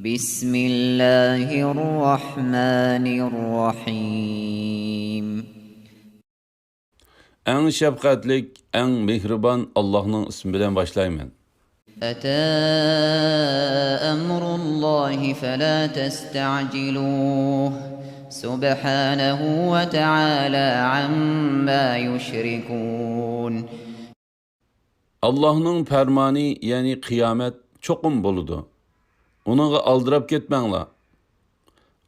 بسم الله الرحمن الرحيم En şefkatlik, en mehriban Allah'ın ismiyle başlayayım. أتى أمر الله فلا تستعجلوه سبحانه وتعالى عما يشركون Allah'ın fermanı yani kıyamet çokum boludu. Onu aldırıp ketmengla.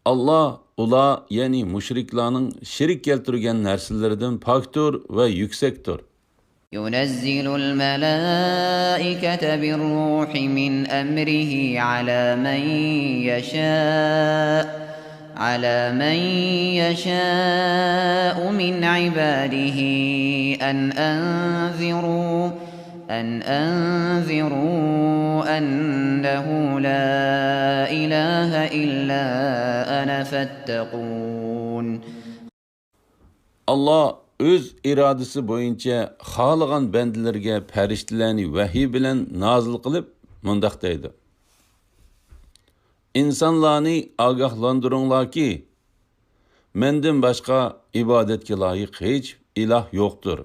Allah ula yani müşriklerin şirik keltirgen nersillerden paktır ve yüksektir. ينزل الملائكة بالروح من أمره على من يشاء من عباده أن أنذروا أنه لا إله إلا أنا فاتقون Allah öz iradesi boyunca xalagan bendilerge periştilerini vahiy bilen nazil kılıp mundaq deydi. İnsanlarını agahlandırınlar ki, menden başka ibadetke layık hiç ilah yoktur.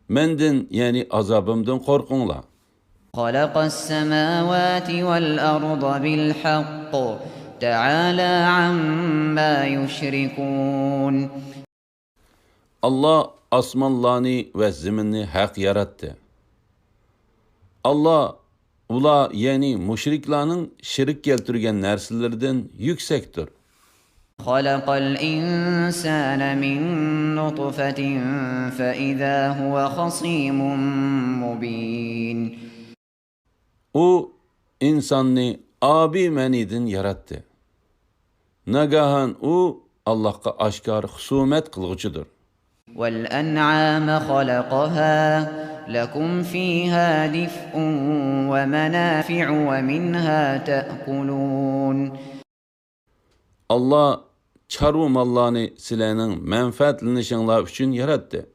Menden yani azabımdan korkunlar. خلق السماوات والأرض بالحق تعالى عما يشركون Allah asmanlarını ve zeminni hak yarattı. Allah ula yani müşriklerin şirik keltirgen nersillerden yüksektir. خلق الإنسان من نطفة فإذا هو خصيم مبين O insanı abi menidin yarattı. Nagahan o Allah'a aşkar husumet kılgıcıdır. والأنعام خلقها لكم فيها دفء ومنافع ومنها تأكلون Allah çarvu mallarını silenin menfaatlanışınlar üçün yarattı.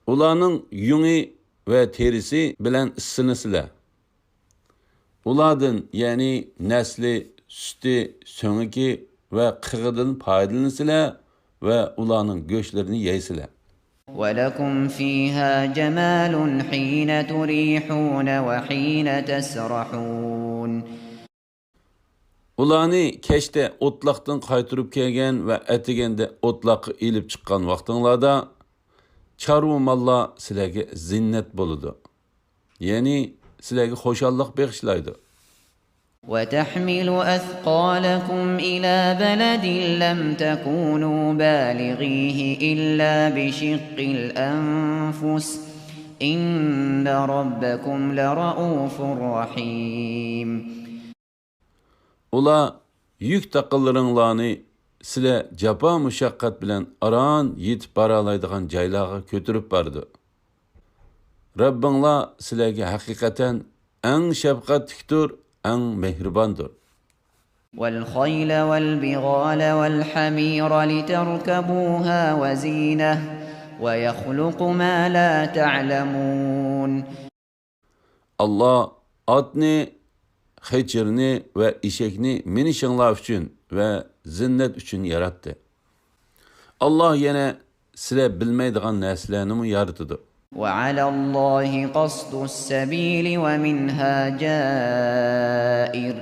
Ulanın yunu ve terisi bilen ısını sile. Uladın yani nesli, sütü, söngüki ve kığıdın paydalanı sile ve ulanın göçlerini yeysile. ولكم فيها جمال حين تريحون وحين تسرحون Ulanı keşte otlaqdan qaytırıp kelgen ve etigende otlaqı ilip çıkkan vaqtınlarda çarvu malla silerge zinnet boludu. Yani silerge hoşallık bekişlaydı. وتحمل أثقالكم إلى بلد لم تكونوا بالغيه إلا بشق الأنفس إن ربكم لرؤوف رحيم Ula yük takıllarınlarını sile capa müşakkat bilen aran yetip baralaydıgan jaylaga kötürüp bardı. Rabbinla silerge hakikaten en şefkatlikdir, en mehribandır. والخيل والبغال والحمير لتركبوها وزينة ويخلق ما لا تعلمون Allah atını, xeçirini ve işekni minişinlar üçün ve zinnet üçün yarattı. Allah yine sile bilmeydiğin neslerini mi yaratıdı? وعلى الله قصد السبيل ومنها جائر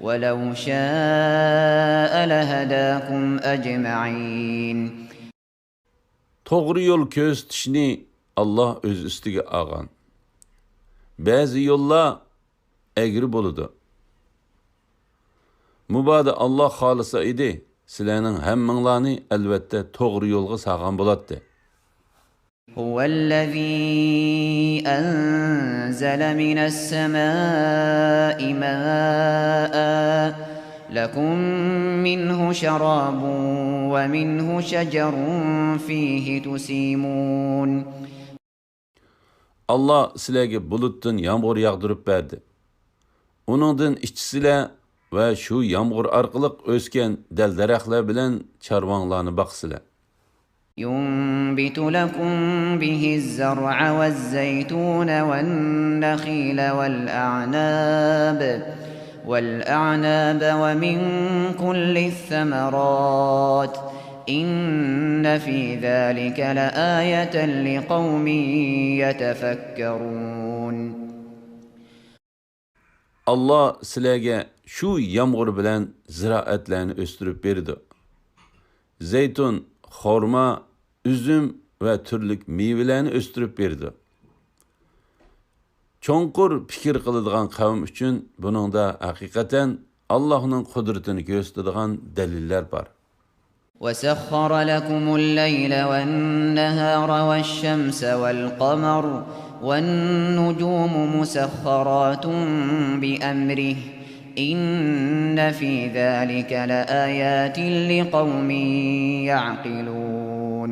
ولو شاء لهداكم أجمعين Toğru yol köstüşni Allah öz üstüge ağan. Bazı yollar egri boludu. Mübada Allah halisa idi, silenin hemminlarını elbette toğru yolga sağan bulattı. هو الذي أنزل من السماء ماء لكم منه شراب ومنه شجر فيه تسيمون Allah silerge buluttan yağmur yağdırıp verdi. Onundan içsile ve şu yağmur arkalık ösken del derekler bilen çarvanlarını baksile. ينبت لكم به الزرع والزيتون والنخيل والأعناب والأعناب ومن كل الثمرات إن في ذلك لآية لقوم يتفكرون. Allah sizlarga shu yomg'ir bilan ziroatlarni o'stirib berdi. Zaytun, xurmo, üzüm va turli mevalarni o'stirib berdi. Cho'nqur fikr qiladigan qavm uchun buningda haqiqatan Allohning qudratini ko'rsatadigan dalillar bor. وسخر لكم الليل والنهار والشمس والقمر والنجوم مسخرات بأمره إن في ذلك لآيات لقوم يعقلون.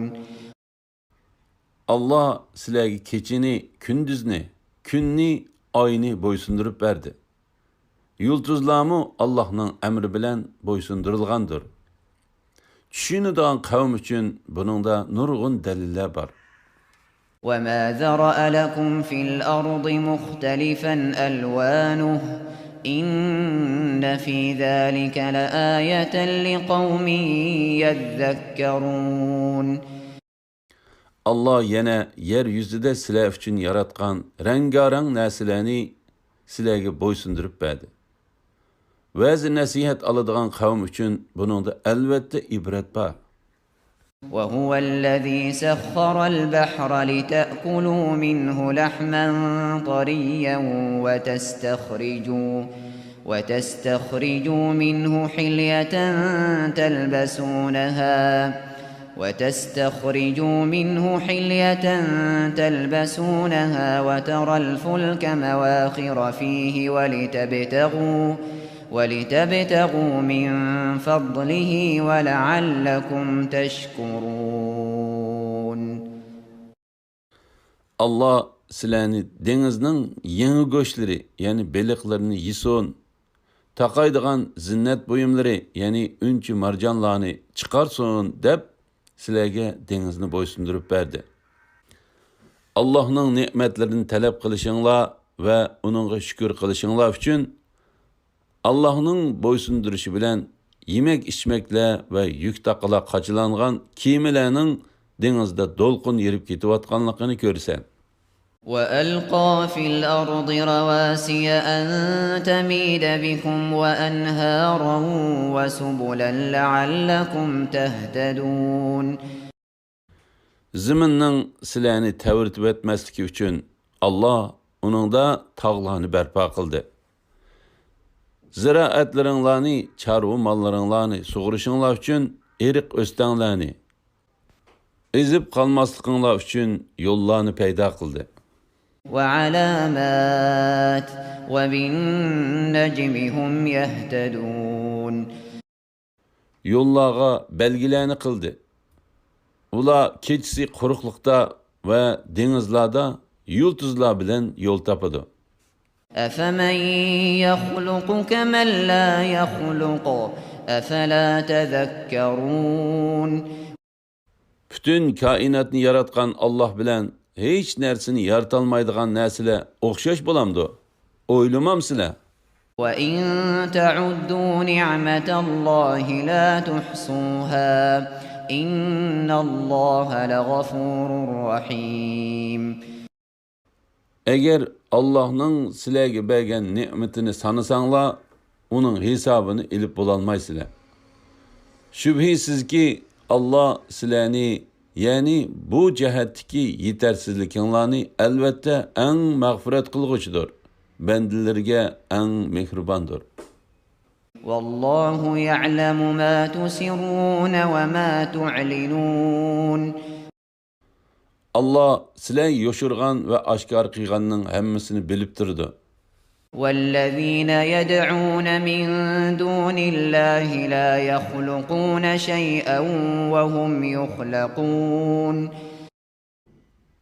Allah sizlarga kechini, kunduzni, kunni, oyni bo'ysundirib berdi. Yulduzlarmi Allohning amri bilan bo'ysundirilgandir. Tushunadigan qavm uchun buningda nurg'un dalillar bor. وما ذرأ لكم في الأرض مختلفا ألوانه إن في ذلك لآية لقوم يذكرون. Allah yana yer yüzüde sizlar uchun yaratgan rengarang narsalarni sizlarga bo'ysundirib berdi. Va'zi nasihat oladigan qavm uchun buningda albatta ibrat bor. وهو الذي سخر البحر لتأكلوا منه لحما طريا وتستخرجوا منه حلية تلبسونها وترى الفلك مواخر فيه ولتبتغوا من فضله ولعلكم تشكرون. Allah sizlarni dengizning yangi go'shtlari, ya'ni beliqlarini yesin, taqaydigan zinnat buyumlari, ya'ni unchi marjonlarni chiqarsin deb sizlarga dengizni bo'ysundirib berdi. Allohning ne'matlarini talab qilishinglar va uningga shukr qilishinglar uchun Allah'ның bo'ysundirishi bilan yemek içmekle ve yük taqıla qaçılangan kemilerinin denizde dolqun yerip ketiyotganligini görsen. وألقى في الأرض رواسي أن تميد بكم وأنهارا وسبلا لعلكم تهتدون. Ziminning sizlarni təvirtib etməsliki üçün Allah onunda tağlarını bərpa qıldı. Ziraatlaringlarni, çarvu mallaringlarni sug'urishinglar uchun eriq o'stanlarni, ezib qolmasliginglar uchun yo'llarni paydo qildi. وعلامات وبالنجم هم يهتدون. Yo'llarga belgilarni qildi. Ular kechasi quruqlikda va dengizlarda yulduzlar bilan yo'l topadi. أفمن يخلق كمن لا يخلق أفلا تذكرون. Bütün kainatni yaratgan Allah bilan hech narsani yaratolmaydigan narsalar o'xshash bo'lamdi. O'ylamamsizlar? وإن تعدوا نعمة الله لا تحصوها إن الله لغفور رحيم. Eğer Allah'ның sizlarga bergan ne'matini sanasanglar, uning hisobini ilib bo'lolmaysizlar. Shubhisizki Allah sizlarni, ya'ni bu jihatdagi yetersizlikinglarni albatta eng mag'firat qilg'uchidir. Bandalarga eng mehribondir. Vallohu ya'lamu ma tusirrun va ma tu'linun. Allah sizlar yoshirgan ve aşkar qilganning hammasini bilib turdi. والذين يدعون من دون الله لا يخلقون شيئا وهم يخلقون.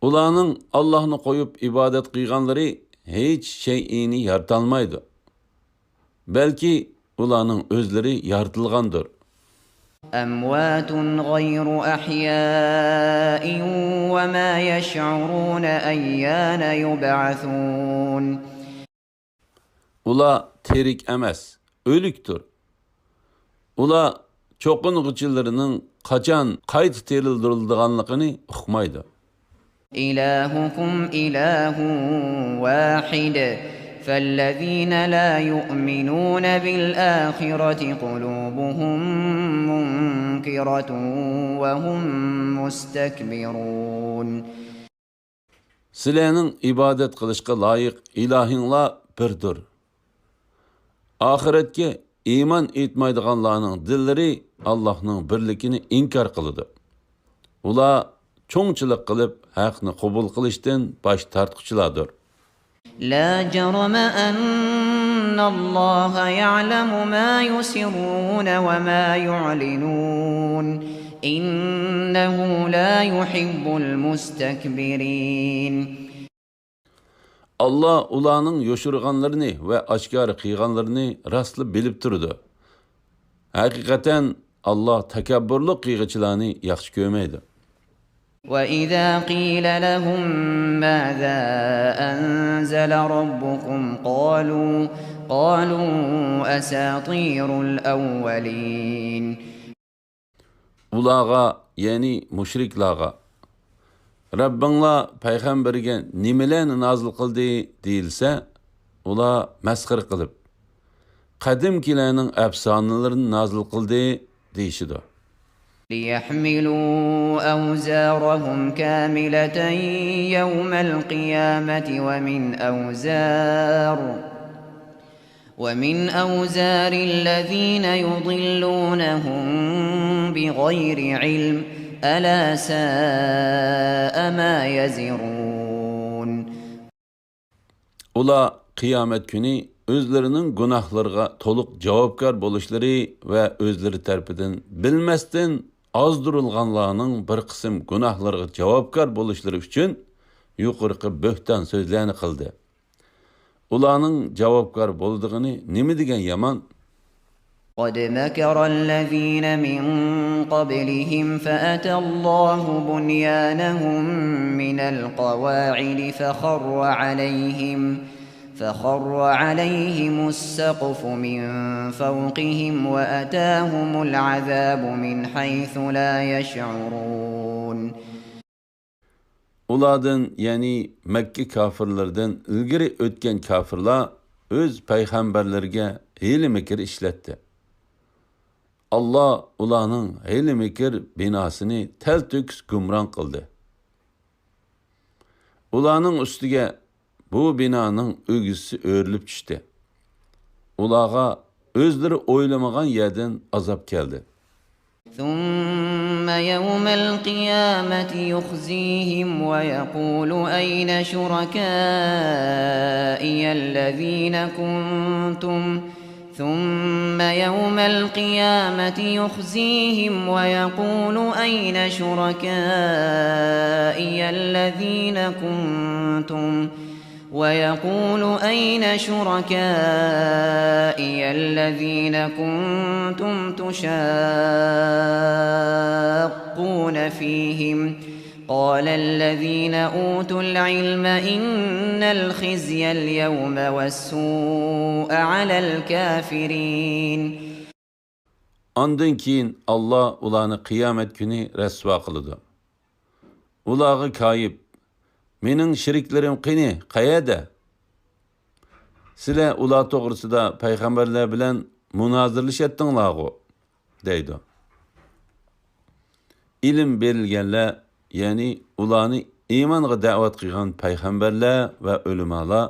Ularning Allah'ni qo'yib ibodat qilganlari hech shay'ini yaratolmaydi. Balki ularning o'zlari yaratilgandir. أموات غير أحياء وما يشعرون أيان يبعثون. Ular terik emas, ölüktür. Ular çoqunğuchilarının qachon qayta terildirilganligini uqmaydi. إلهكم إله واحد فالذين لا يؤمنون بالآخرة قلوبهم منكرة وهم مستكبرون. Sizlarning ibodat qilishga loyiq ilohinglar birdir. Oxiratga iymon etmaydiganlarning dillari Allohning birligini inkor qiladi. Ular cho'ngchilik qilib haqni qabul qilishdan bosh tortquchilardir. لا جرم أن الله يعلم ما يسرون وما يعلنون إنه لا يحب المستكبرين. Allah ularning yoshirganlarini va oshkor qilganlarini rastli bilib turdi. Haqiqatan Allah takabburlik qilg'ichilarni yaxshi ko'rmaydi. وَإِذَا قِيلَ لَهُم مَّاذَا أَنزَلَ رَبُّكُمْ قَالُوا أَسَاطِيرُ الْأَوَّلِينَ. Ularga, yani müşriklarga, Rabbinglar payg'ambarga nimalarni nozil qildi deyilsa, ular masxir qilib, qadimkilarning afsonalarini nozil qildi deyishidi. لِيَحْمِلُوا أَوْزَارَهُمْ كَامِلَةً يَوْمَ الْقِيَامَةِ وَمِنْ أَوْزَارِ الَّذِينَ يُضِلُّونَهُم بِغَيْرِ عِلْمٍ أَلَا سَاءَ مَا يَزِرُونَ. Ular qiyomat kuni o'zlarining gunohlariga to'liq javobgar bo'lishlari va o'zlari tarafidan bilmasdan ozdirilganlarning bir qism gunohlariga javobgar bo'lishlari uchun yuqorqi bo'hton so'zlarni qildi. Ularning javobgar bo'ldig'ini nima degan yomon? قد مكر الذين من قبلهم فأتى الله بنيانهم من القواعد فخر عليهم السقف من فوقهم وأتاهم العذاب من حيث لا يشعرون. Ulardan, yani Mekke kafirlerden ilgiri ötken kafirlar öz peygamberlerge hile mekir işletti. Allah ularning hile mekir binasını teltüks gumran kıldı. Ularning üstüge bu binanın ögüsü örülüp düştü. Ularga özleri oylamagan yerden azap geldi. ثم يوم القيامة يخزيهم ويقول أين شركائي الذين كنتم تشاقون فيهم قال الذين أوتوا العلم إن الخزي اليوم والسوء على الكافرين. Ondan keyin Allah ularni qiyomat kuni rasvo qiladi. Ularga kayib, mening sheriklarim qani, qayerda? Sizlar ular to'g'risida payg'ambarlar bilan munozirlashatdinglar-ku, deydi. İlim berilganlar, yani ularni iymonga da'vat qilgan payg'ambarlar va ulamolar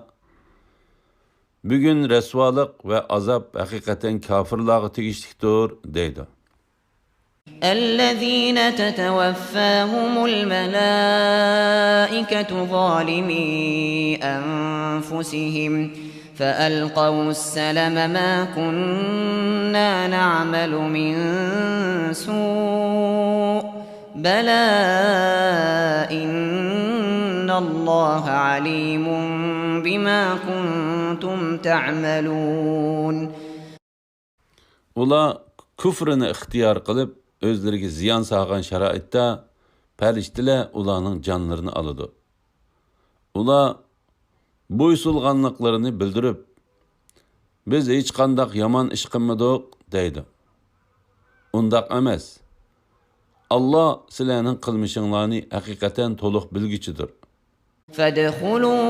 bugun rasvolik va azob haqiqatan kofirlarga tegishlidir, deydi. الذين تتوفاهم الملائكة ظالمي أنفسهم فألقوا السلم ما كنا نعمل من سوء بلى إن الله عليم بما كنتم تعملون. Ular küfrünü ixtiyor qilib, özleriga ziyon sağgan sharoitda farishtalar ularning jonlarini oladi. Ular bo'ysulganliklarini bildirib, biz hech qandaq yomon ish qilmadik deydi. Undaq emas. Allah sizlarning qilmishinglarni haqiqatan to'liq bilgichidir. فادخلوا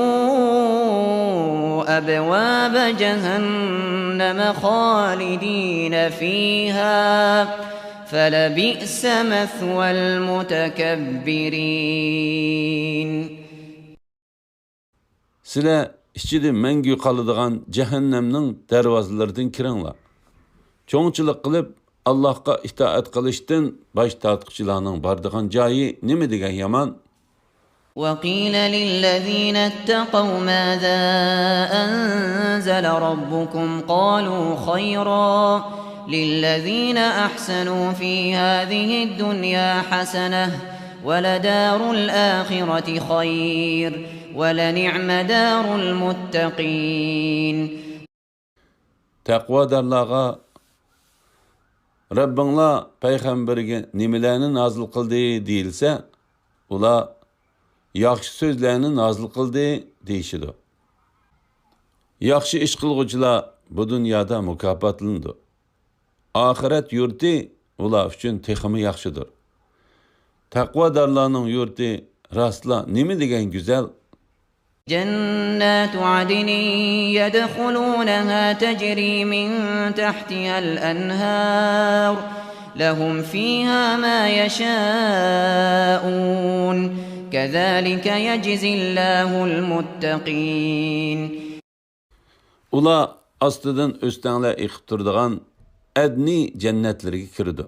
أبواب جهنم خالدين فيها فلبئس مثوى المتكبرين. Sizlar ichida mangu qoladigan jahannamning darvozalaridan kiringlar. Cho'ngchilik qilib Allohga itoat qilishdan bosh tortqichilarning bordigan joyi nima degan yomon? وقيل للذين اتقوا ماذا أنزل ربكم قالوا خيرا للذين أحسنوا في هذه الدنيا حسنة ولدار الآخرة خير ولنعم دار المتقين. Taqvodorlarga Rabbinglar payg'ambarga nimalarni nozil qildi deyilsa, ular yaxshi so'zlarni nozil qildi deyishidi. Yaxshi ish qilguvchilar bu dunyoda mukofotlandi. Oxirat yurti ular uchun texmi yaxshidir. Taqvodorlarning yurti rastla nima degan go'zal. جنات عدن يدخلونها تجري من تحتها الأنهار لهم فيها ما يشاءون كذلك يجزي الله المتقين. Ular ostidan o'stanlar eqib turadigan adni jannatlarga kirdi.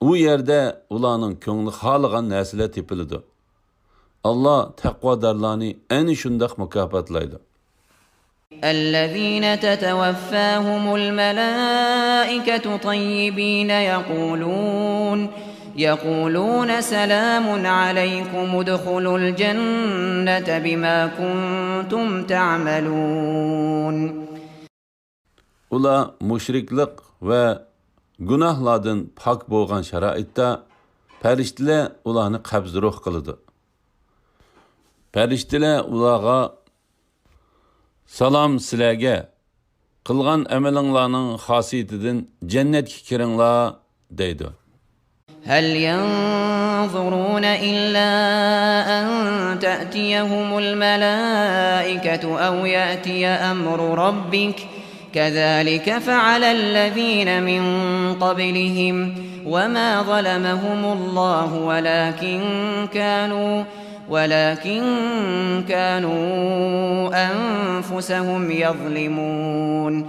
U yerda ularning ko'ngli xohlagan narsalar tepiladi. Allah taqvodorlarni ana shundoq mukofotlaydi. الذين تتوفاهم الملائكة طيبين يقولون سلام عليكم ادخلوا الجنة بما كنتم تعملون. Ular mushriklik va gunohlardan pok bo'lgan sharoitda farishtalar ularni qabzruh qiladi. Farishtalar ularga salom sizlarga qilgan amalinglarning xosiyatidan jannatga kiringlar deydi. هل ينظرون إلا أن تأتيهم الملائكة أو يأتي أمر ربك كذلك فعل الذين من قبلهم وما ظلمهم الله ولكن كانوا أنفسهم يظلمون.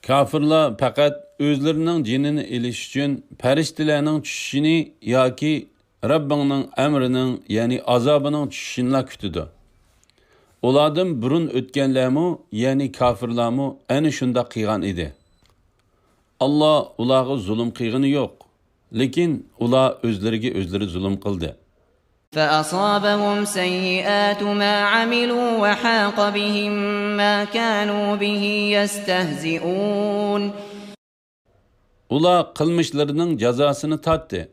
Kafirlar faqat özlərinin cinini eliş üçün fəriştilərinin düşüşünü yoki Rabbingning əmrinin, yəni azabının düşüşünü kütüdü. Onlardan burun ötkenlərmi, yəni kafirlərmi ana şunda qilgan idi. Allah ularga zulm qilgani yo'q, lekin ular özləriga özləri zulm qildi. فأصابهم سيئات ما عملوا وحاق بهم ما كانوا به يستهزئون. Ular qilmishlarining jazosini tatdi.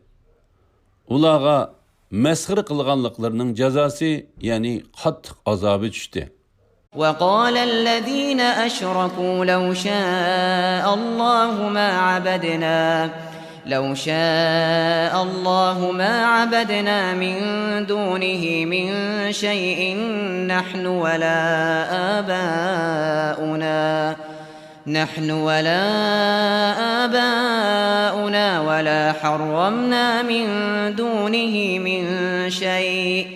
Ularga mesxir qilganliklarining jazosi, ya'ni qattiq azobi tushdi. وقال الذين أشركوا لو شاء الله ما عبدنا من دونه من شيء نحن ولا آباؤنا ولا حرمنا من دونه من شيء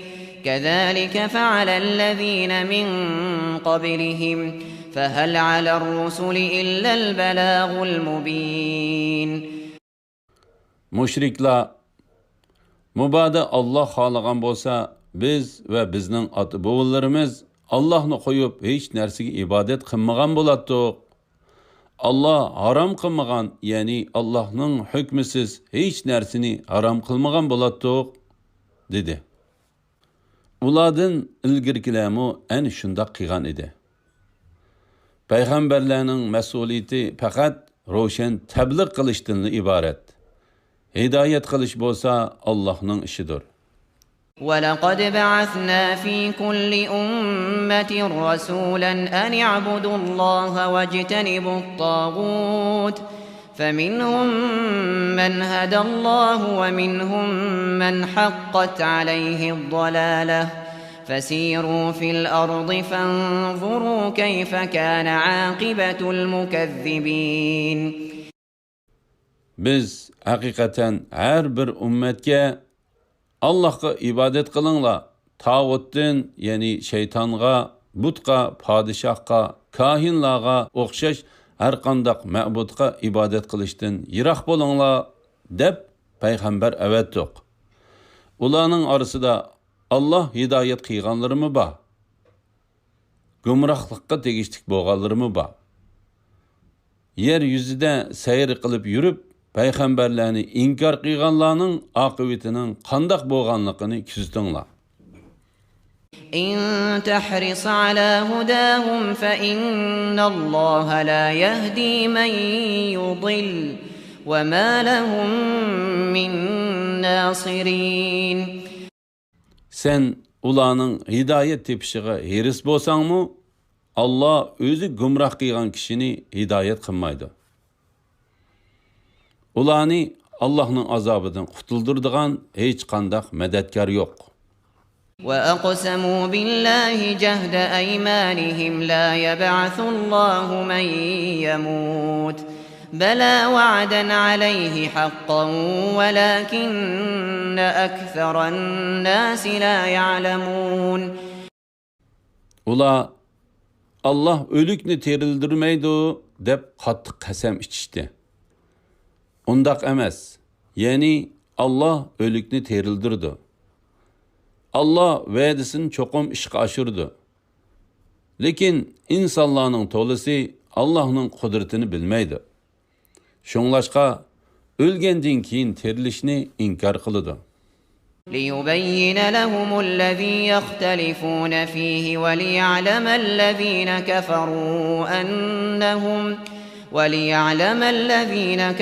كذلك فعل الذين من قبلهم فهل على الرسل إلا البلاغ المبين. Müşriklar Mubada Allah xalagan bolsa biz ve bizning ota-bobolarimiz Allahni qo'yib hech narsaga ibodat qilmagan bo'lardik. Allah haram qilmagan, ya'ni Allohning hukmisiz hech narsani haram qilmagan bo'lardik dedi. Ulardan ilgirkilarmi ana shunda qilgan edi. Payg'ambarlarning mas'uliyati faqat ro'shan tabliğ qilishdan iborat. Hidayet qilish bo'lsa Allohning ishidir. وَلَقَدْ بَعَثْنَا فِي كُلِّ أُمَّةٍ رَسُولًا أَنِ اعْبُدُوا اللَّهَ وَاجْتَنِبُوا الطَّاغُوتَ فَمِنْهُمْ مَنْ هَدَى اللَّهُ وَمِنْهُمْ مَنْ حَقَّتْ عَلَيْهِ الضَّلَالَةُ فَسِيرُوا فِي الْأَرْضِ فَانظُرُوا كَيْفَ كَانَ عَاقِبَةُ الْمُكَذِّبِينَ. Biz hakikaten her bir ümmetke Allah'a ibadet kılınla, tağuttin yani şeytanga, butqa, padişahqa, kahinlağa okşaş her kandak ma'budqa ibadet kılıştın yirak bolunla dep peygamber evettik. Ulanın arasında Allah hidayet kıyganları mı ba? Gümrahlıkka tegiştik boğaları mı ba? Yeryüzüde seyir kılıp yürüp peygamberlerini inkar kıyganlarının akıbetinin kandak boğanlıkını küzdünla. إن تحرص على هداهم فإن الله لا يهدي من يضل وما لهم من ناصرين. Sen ulanın hidayet tepişiğe hiris bolsan mı? Allah özü gümrah kıygan kişini hidayet kılmaydı. Ulanı Allah'ın azabından kutuldurduğun hiç kandak medetkar yok. وَأَقْسَمُوا بِاللَّهِ جَهْدَ أَيْمَانِهِمْ لَا يَبْعَثُ اللَّهُ مَنْ يَمُوتُ بَلَى وَعْدًا عَلَيْهِ حَقًّا وَلَكِنَّ أَكْثَرَ النَّاسِ لَا يَعْلَمُونَ. Ula Allah ölükni terildirmeydi dep kattık kasem içişti. Ondak emez. Yani Allah ölükni terildirdi. Allah vədisini çoxum işqa aşırdı. Lekin insanların tolusu Allah'ın kudretini bilmeydi. Şonlaşqa ölgenden keyin terilişini inkar kılıdı. لِيُبَيِّنَ لَهُمُ الَّذِي يَخْتَلِفُونَ فِيهِ وَلِيَعْلَمَ الَّذِينَ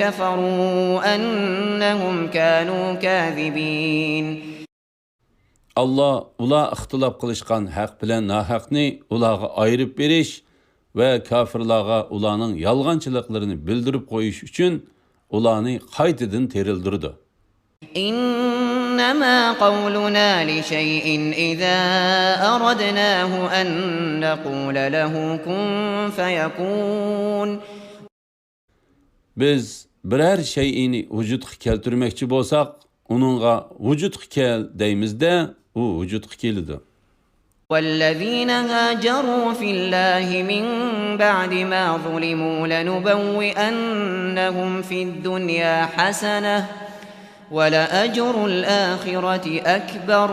كَفَرُوا أَنَّهُمْ كَانُوا كَاذِبِينَ. Allah ula ixtilaf qilishgan haq bilan nahaqni ulaga ayırıp beriş ve kafirlarga ulanın yalğançılıklarını bildirip koyuş üçün ulanı qaytadan terildirdi. İnnemâ qawlunâ li şey'in izâ aradnâhu en nekûle lehu kun feyekûn. Biz birer şeyini vücudga keltirmekçi bolsak, onunğa vücudga kel deymizde, o vücudga kelidi. وَالَّذِينَ هَاجَرُوا فِي اللَّهِ مِنْ بَعْدِ مَا ظُلِمُوا لَنُبَوِّئَنَّهُمْ فِي الدُّنْيَا حَسَنَةً وَلَأَجْرُ الْآخِرَةِ أَكْبَرُ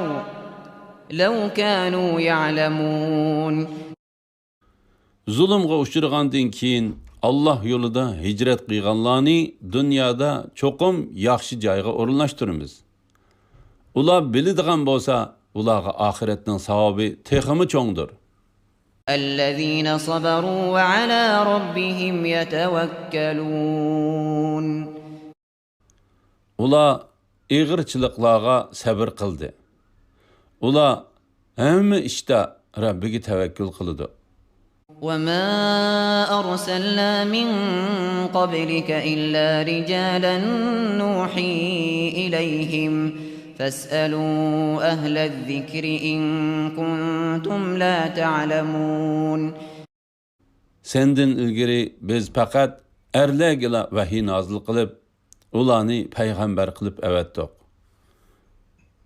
لَوْ كَانُوا يَعْلَمُونَ. Zulümge uçurgandan keyin Allah yolunda hicret kıyganlarını dünyada çokum yaxşı jayga orunlaştırımız. Ular bilidigan bolsa, ularga ahiretning savobi teximi çoğdur. الَّذِينَ صَبَرُوا وَعَلَى رَبِّهِمْ يَتَوَكَّلُونَ. Ular ig'irchiliklarga sabr qildi. Ular hamma ishda Rabbiga tavakkul qildi. وَمَا أَرْسَلْنَا مِنْ قَبْلِكَ إِلَّا رِجَالًا نُوحِي إِلَيْهِمْ فَاسْأَلُوا أَهْلَ الذِّكْرِ إِنْ كُنْتُمْ لَا تَعْلَمُونَ. Senden ilgiri biz fakat erlergila vahiy nazil qilib, ularni payg'ambar qilib avatdik.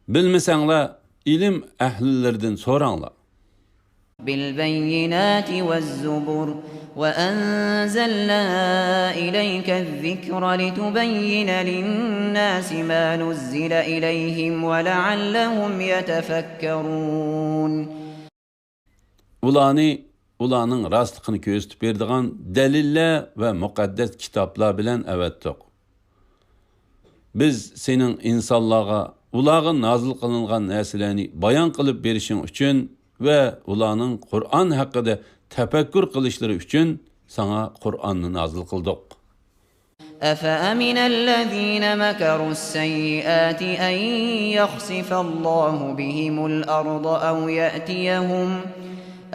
Bilmasanglar, ilm ahlilaridan so'ranglar. بِالْبَيِّنَاتِ وَالزُّبُرِ وَأَنزَلْنَا إِلَيْكَ الذِّكْرَ لِتُبَيِّنَ لِلنَّاسِ مَا نُزِّلَ إِلَيْهِمْ وَلَعَلَّهُمْ يَتَفَكَّرُونَ. Ularning rastligini ko'rsatib beradigan dalillar va muqaddas kitoblar bilan avatdik. Biz sening insonlarga ularga nozil qilingan narsalarni bayon qilib berishing uchun ve ularning Qur'on haqida tafakkur qilishlari uchun sana Qur'onni nazil qildik. أفأمن الذين مكروا السيئات أن يخسف الله بهم الأرض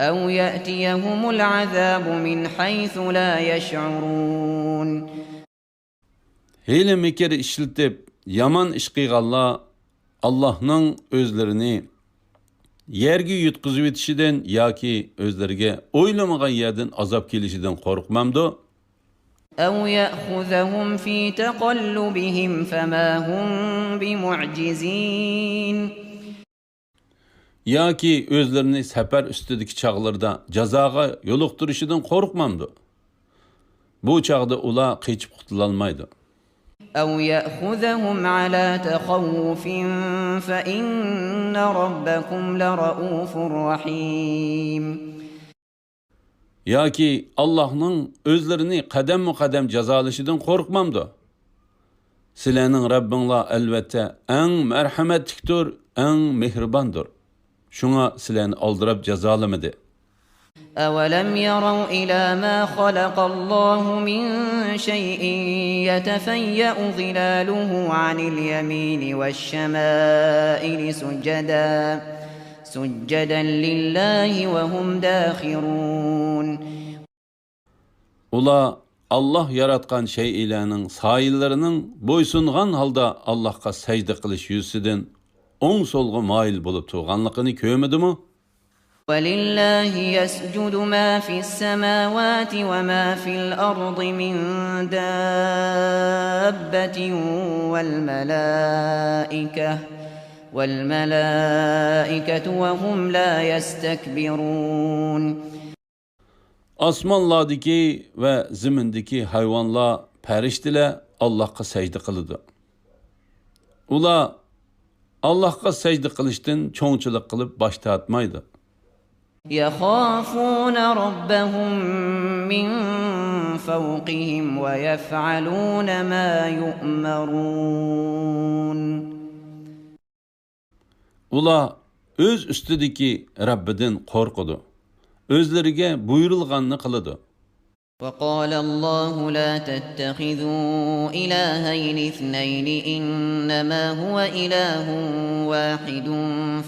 أو يأتيهم العذاب من حيث لا يشعرون. Hile mekeri işletip yaman iş qıyğanlar Allah'ның özlerini yerge yutkızıp etişiden yaki özlerge oylamagan yerden azap gelişiden korkmamdı. أو يأخذهم في تقلبهم فما هم بمعجزين. Yaki özlerini sefer üstüdeki çağlarda cazaga yoluqturuşudan korkmamdı. Bu çağda ula qeçip qutulalmaydı. أو يأخذهم على تخوف فإن ربكم لرؤوف رحيم. Yaki Allah'ның özlerini kadem cazalışıdan korkmamdı. Silenin Rabbinla elbette en merhametliktir, en mehribandır. Şuna sileni aldırıp cazalamadı. أولم يروا إلى ما خلق الله من شيء يتفيأ ظلاله عن اليمين والشمائل سجدا لله وهم داخرون. Ula Allah yaratkan şeylerinin sayıllarının boysungan halda Allah'a secde kılış yüzüden on solgu mail bulup tuğanlıkını köymedi mi? وَلِلَّهِ يَسْجُدُ مَا فِي السَّمَاوَاتِ وَمَا فِي الْأَرْضِ مِنْ دَابَّةٍ وَالْمَلَائِكَةُ وَهُمْ لَا يَسْتَكْبِرُونَ. Asmanlardaki ve zimindeki hayvanlar, periştiler Allah'a secde kılıdı. Ula Allah'a secde kılıştın çoğunçılık kılıp baş atmaydı. يَخَافُونَ رَبَّهُمْ مِنْ فَوْقِهِمْ وَيَفْعَلُونَ مَا يُؤْمَرُونَ. Ula öz üstüdeki Rabbiden korkudu. Özlerige buyurulganını kılıdı. وَقَالَ اللَّهُ لَا تَتَّخِذُوا إِلَٰهَيْنِ اثْنَيْنِ إِنَّمَا هُوَ إِلَٰهٌ وَاحِدٌ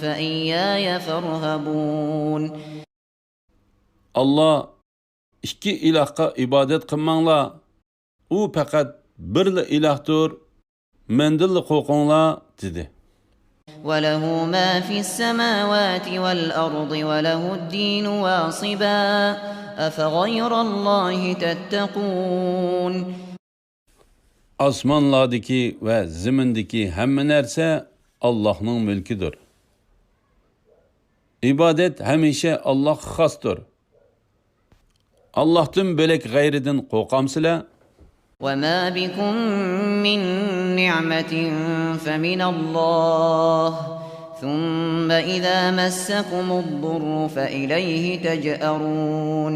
فَإِيَّايَ فَارْهَبُونَ. Allah iki ilahqa ibadet kılmanla, o fakat birli ilahdır, mendilli qoqonla dedi. وَلَهُ مَا فِي السَّمَاوَاتِ وَالْأَرْضِ وَلَهُ الدِّينُ وَاصِبًا أَفَغَيْرَ اللّٰهِ تَتَّقُونَ. Asmanlardaki ve zimindeki hemme nerse Allah'ın mülküdür. İbadet hemişe Allah xastır. Allah'tan bölek gayriden qoqamsıla. وَمَا بِكُم مِّن نِّعْمَةٍ فَمِنَ اللَّهِ ثُمَّ إِذَا مَسَّكُمُ الضُّرُّ فَإِلَيْهِ تَجْأَرُونَ.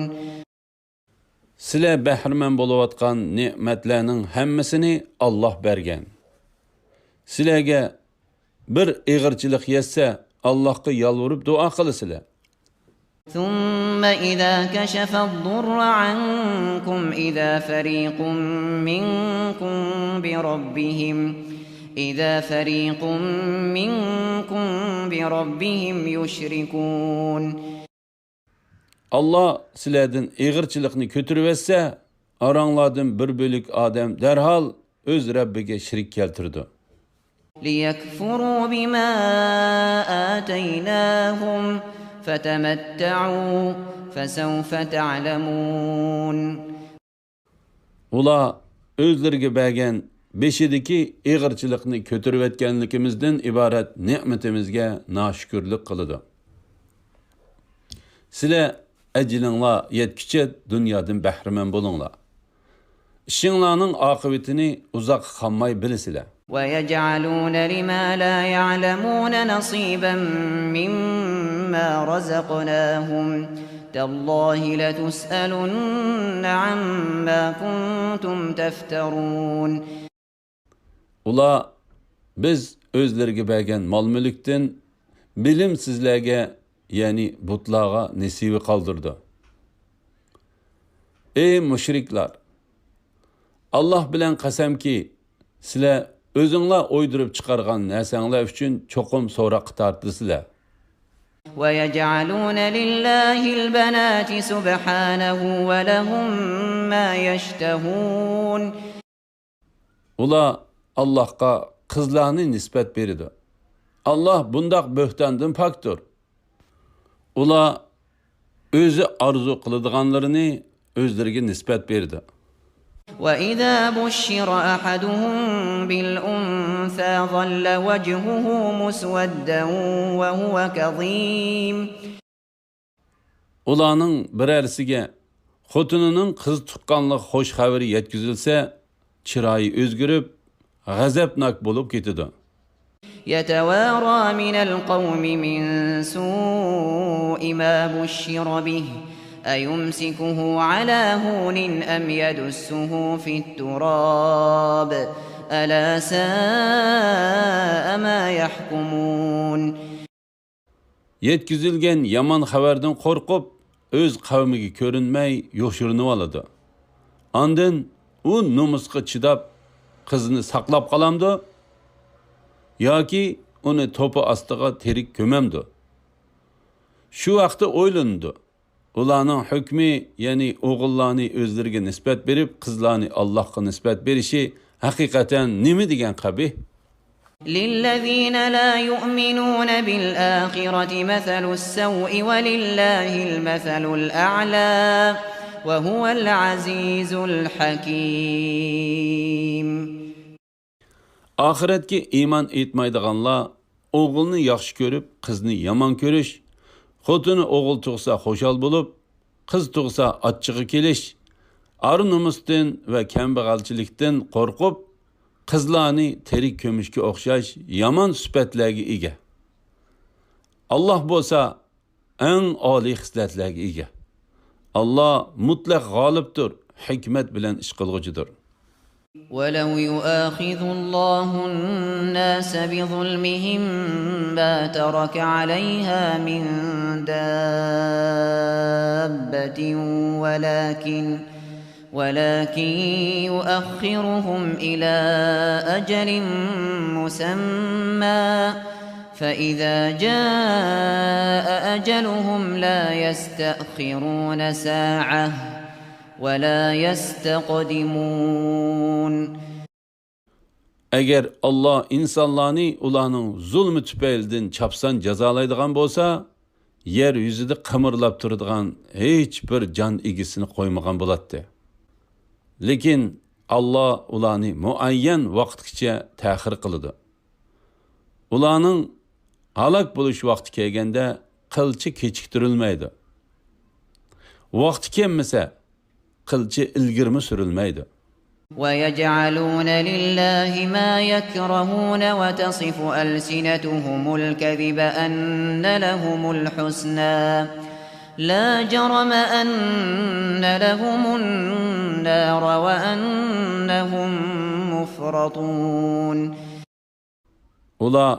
Sile behrmen boluvatkan nimetlerinin hemmesini Allah bergen. Silege bir iğirçilik yetse Allah'a yalvarıp dua kılısıla. ثُمَّ إِذَا كَشَفَ الضُّرَّ عَنكُمْ إِذَا فَرِيقٌ مِّنكُم بِرَبِّهِمْ يُشْرِكُونَ. Allah silerden iğirçilikni kötürüvetse, aranlardan bir bölük adam derhal öz Rabbige şirik keltirdi. لِيَكْفُرُوا بِمَا آتَيْنَاهُمْ فَتَمَتَّعُوا فَسَوْفَ تَعْلَمُونَ. Ula özlerge bergen beşideki iğirçilikni kötürüvetkenlikimizden ibaret nimetimizge naşükürlük kılıdı. Sile ecilingla yetkiçe dünyadan behrimen bulunla. İşinlarının akıbetini uzak kalmay bilisile. وَيَجْعَلُونَ لِمَا لَا يَعْلَمُونَ نَصِيبًا مِّمَّا رَزَقْنَاهُمْ تَاللَّهِ لَتُسْأَلُنَّ عَمَّا كُنتُمْ تَفْتَرُونَ. Ula biz özlerge bergen mal mülükten bilimsizlerge yani butlağa nesibi kaldırdı. Ey müşrikler! Allah bilan qasamki, sizlar o'zinglar o'ydirib chiqargan narsanglar uchun cho'qim so'roqqa tortisizlar. وَيَجْعَلُونَ لِلَّهِ الْبَنَاتِ سُبْحَانَهُ وَلَهُم مَّا يَشْتَهُونَ. Ular Allahqa qizlarni nisbat berdi. Allah bundaq böhtandan pakdir. Ular o'zi arzu qiladiganlarini o'zlariga nisbat berdi. وَإِذَا بُشِّرَ أَحَدُهُم بِالْأُنثَىٰ ظَلَّ وَجْهُهُ مُسْوَدًّا وَهُوَ كَظِيمٌ. Ularning birarsiga xotinining qiz tuqqanlik xo'sh xabari yetkazilsa, chiroyi o'zgarib, g'azabnak bo'lib ketadi. يَتَوَارَىٰ مِنَ الْقَوْمِ مِن سُوءِ مَا بُشِّرَ بِهِ أَيُمْسِكُهُ عَلَىٰ هُونٍ أَمْ يَدُسُّهُ فِي التُّرَابِ أَلَا سَاءَ مَا يَحْكُمُونَ. Yetkizilgan yomon xabardan qo'rqib, o'z qavmiga ko'rinmay yo'shirinib oladi. Ondan u nomusga chidab qizini saqlab qolamdi yoki uni to'pi ostiga terik ko'mamdi. Shu vaqtda o'ylandi. Ularning hukmi, ya'ni o'g'illarni o'zlariga nisbat berib, qizlarni Allohga nisbat berishi haqiqatan nima degan qabih? لِلَّذِينَ لَا يُؤْمِنُونَ بِالْآخِرَةِ مَثَلُ السَّوْءِ وَلِلَّهِ الْمَثَلُ الْأَعْلَى وَهُوَ الْعَزِيزُ الْحَكِيمُ. Ahiretki iman etmaydiganlar o'g'ilni yaxshi ko'rib, qizni yomon ko'rish, xotini o'g'il tug'sa xo'shal bo'lib, qiz tug'sa achchig'i kelish, ar-nomusdan va kambag'alchilikdan qo'rqib, qizlarni terik ko'mishga o'xshash yomon sifatlarga ega. Allah bo'lsa eng oliy xislatlarga ega. Allah mutlaq g'olibdir, hikmat bilan ish qilguchidir. وَلَوْ يُؤَاخِذُ اللَّهُ النَّاسَ بِظُلْمِهِم مَّا تَرَكَ عَلَيْهَا مِن دَابَّةٍ ولكن يؤخرهم إلى أجل مسمى فإذا جاء أجلهم لا يستأخرون ساعة ولا يستقدمون. Eğer Allah insanlarni ularning zulmü tüpeylidən çapsan jazolaydigan bo'lsa, yer yüzüde qimirlab turadigan hech bir jon egisini qo'ymagan bo'ladi. Lekin Allah ularni muayyan vaqtgacha ta'xir qiladi. Ularning halok bo'lish vaqti kelganda qilchi kechiktirilmaydi. Vaqti kelmasa qilchi ilgirmi surilmaydi. وَيَجْعَلُونَ لِلَّهِ مَا يَكْرَهُونَ وَتَصِفُ أَلْسِنَتُهُمُ الْكَذِبَ أَنَّ لَهُمُ الْحُسْنَى لَا جَرَمَ أَنَّ لَهُمُ النَّارَ وَأَنَّهُمْ مُفْرَطُونَ. Ular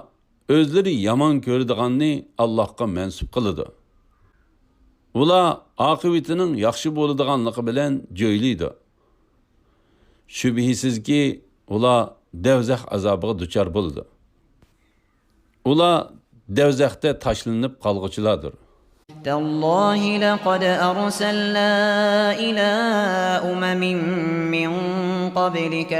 o'zlari yomon ko'radiganni Allohga mansub qiladi. Ular oqibatining yaxshi bo'ladiganligi bilan jo'ylaydi. Shubhisizki ular devzax azobiga duchor bo'ldi. Ular devzaxda tashlanib qolguchilardir. تَاللَّهِ لَقَدْ أَرْسَلْنَا إِلَى أُمَمٍ مِّن قَبْلِكَ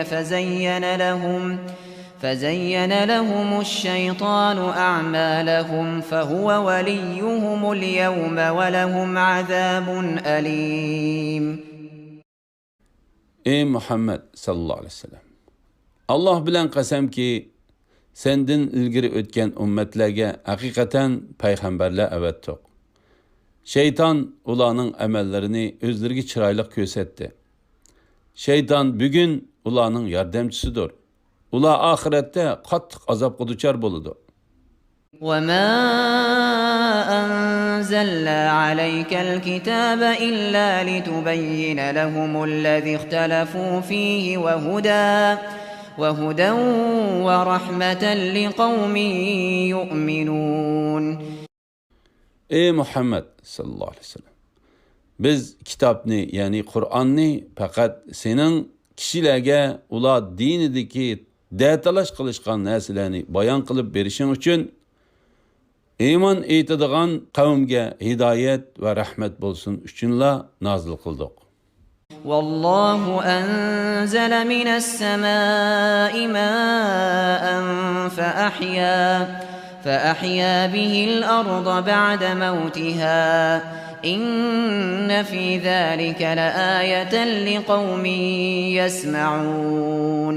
فَزَيَّنَ لَهُمُ الشَّيْطَانُ أَعْمَالَهُمْ فَهُوَ وَلِيُّهُمُ الْيَوْمَ وَلَهُمْ عَذَابٌ أَلِيمٌ. Ey Muhammed sallallahu aleyhi ve sellem. Allah bilen qasamki senden ilgiri ötken ümmetlerge hakikaten peygamberler evettik. Şeytan ulanın emellerini özlerine çıraylık kösetti. Şeytan bugün ulanın yardımcısıdır. Ula ahirette qattiq azapga duchor bo'ladi. وَمَا أَنزَلْنَا عَلَيْكَ الْكِتَابَ إِلَّا لِتُبَيِّنَ لَهُمُ الَّذِي اخْتَلَفُوا فِيهِ وَهُدًى وَرَحْمَةً لِقَوْمٍ يُؤْمِنُونَ. Ey Muhammed sallallahu aleyhi ve sellem. Biz kitapni yani Kur'an'ni fakat senin kishilarga ular dinidagi datalash qilishgan narsalarni bayon qilib berishing uchun iymon etadigan qavmga hidoyat va rahmat bo'lsin uchunla nozil qildik. والله أنزل من السماء ماء فأحيا به الأرض بعد موتها إن في ذلك لآية لقوم يسمعون.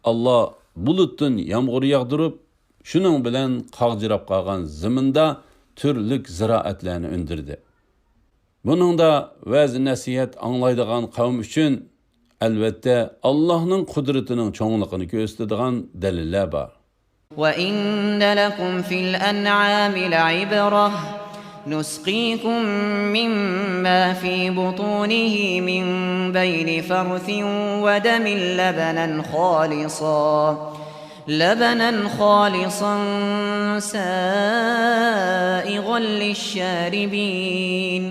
Allah bulutdan yağmur yağdırıp şunun bilen qağjırap qalğan zimində türlük ziraatlarni öndirdi. Bunun da vəz nəsihət anlaydıgan qavm üçün əlbəttə Allah'ın qudretinin çoğunluğunu göstərdiğin dəlillər var. وَإِنَّ لَكُمْ فِي الْأَنْعَامِ لَعِبْرَةً نُسْقِيكُم مِّمَّا فِي بُطُونِهِ مِن بَيْنِ فَرْثٍ وَدَمٍ لَبَنًا خَالِصًا سَائِغًا لِلشَّارِبِينَ.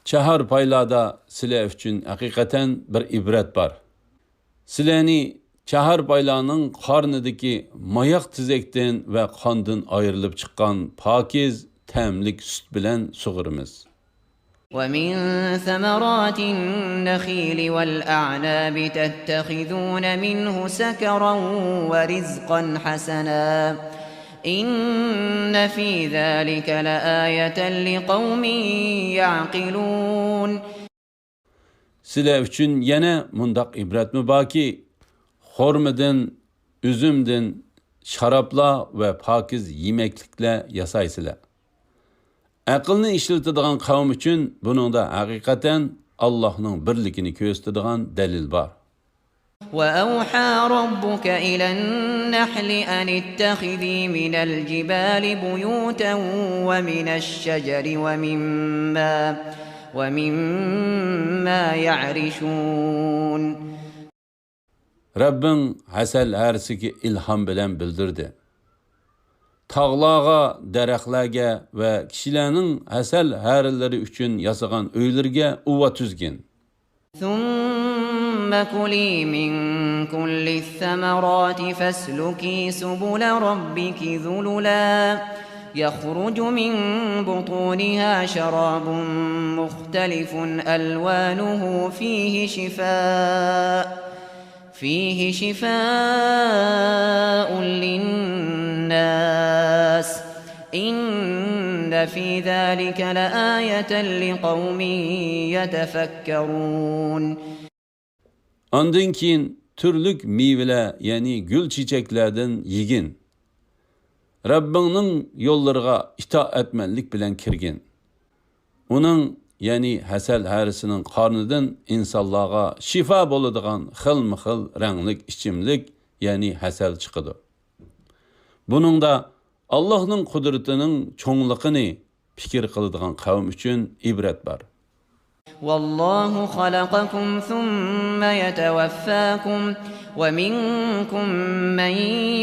Çahar paylada sizler üçün hakikaten bir ibret var. Sizlerni çahar paylarının karnıdaki mayak tizekten ve kandın ayrılıp çıkan pakiz, temlik süt bilen suğurumuz. وَمِن ثَمَرَاتِ النَّخِيلِ وَالْأَعْنَابِ تَتَّخِذُونَ مِنْهُ سَكَرًا وَرِزْقًا حَسَنًا إِنَّ فِي ذَلِكَ لَآيَةً لِقَوْمٍ يَعْقِلُونَ. Sizler üçün yine mundak ibret mi var ki, hormidin, üzümdin, şarapla ve pakiz yemeklikle yasaysılar. Aqlni işletadigan qavm üçün buningda haqiqatan Allah'ның birligini ko'rsatadigan dalil bor. وَأَوْحَى رَبُّكَ إِلَى النَّحْلِ أَنِ اتَّخِذِي مِنَ الْجِبَالِ بُيُوتًا وَمِنَ الشَّجَرِ وَمِمَّا يَعْرِشُونَ. Rabbin hasal harisiga ilham bilan bildirdi. Tağlağa, daraxtlarga va kishilarning hasal harilari uchun yasagan uylarga uva tuzgin. ثُمَّ كُلِي مِن كُلِّ الثَّمَرَاتِ فَاسْلُكِي سُبُلَ رَبِّكِ ذُلُلًا يَخْرُجُ مِن بُطُونِهَا شَرَابٌ مُخْتَلِفٌ أَلْوَانُهُ فِيهِ شِفَاءٌ لِلنَّاسِ إِنَّ فِي ذَلِكَ لَآيَةً لِقَوْمٍ يَتَفَكَّرُونَ. Ondan keyin türlük meyveler, yani gül çiçeklerden yigin. Rabbingning yo'llariga itoat etmenlik bilan kirgin. Uning, yani hasal harisining qornidan insonlarga shifo bo'ladigan xilma-xil ranglik ichimlik, yani hasal chiqadi. Buningda Allohning qudratining cho'ngligini fikr qiladigan qavm uchun ibrat bor. وَاللَّهُ خَلَقَكُمْ ثُمَّ يَتَوَفَّاكُمْ وَمِنكُم مَّن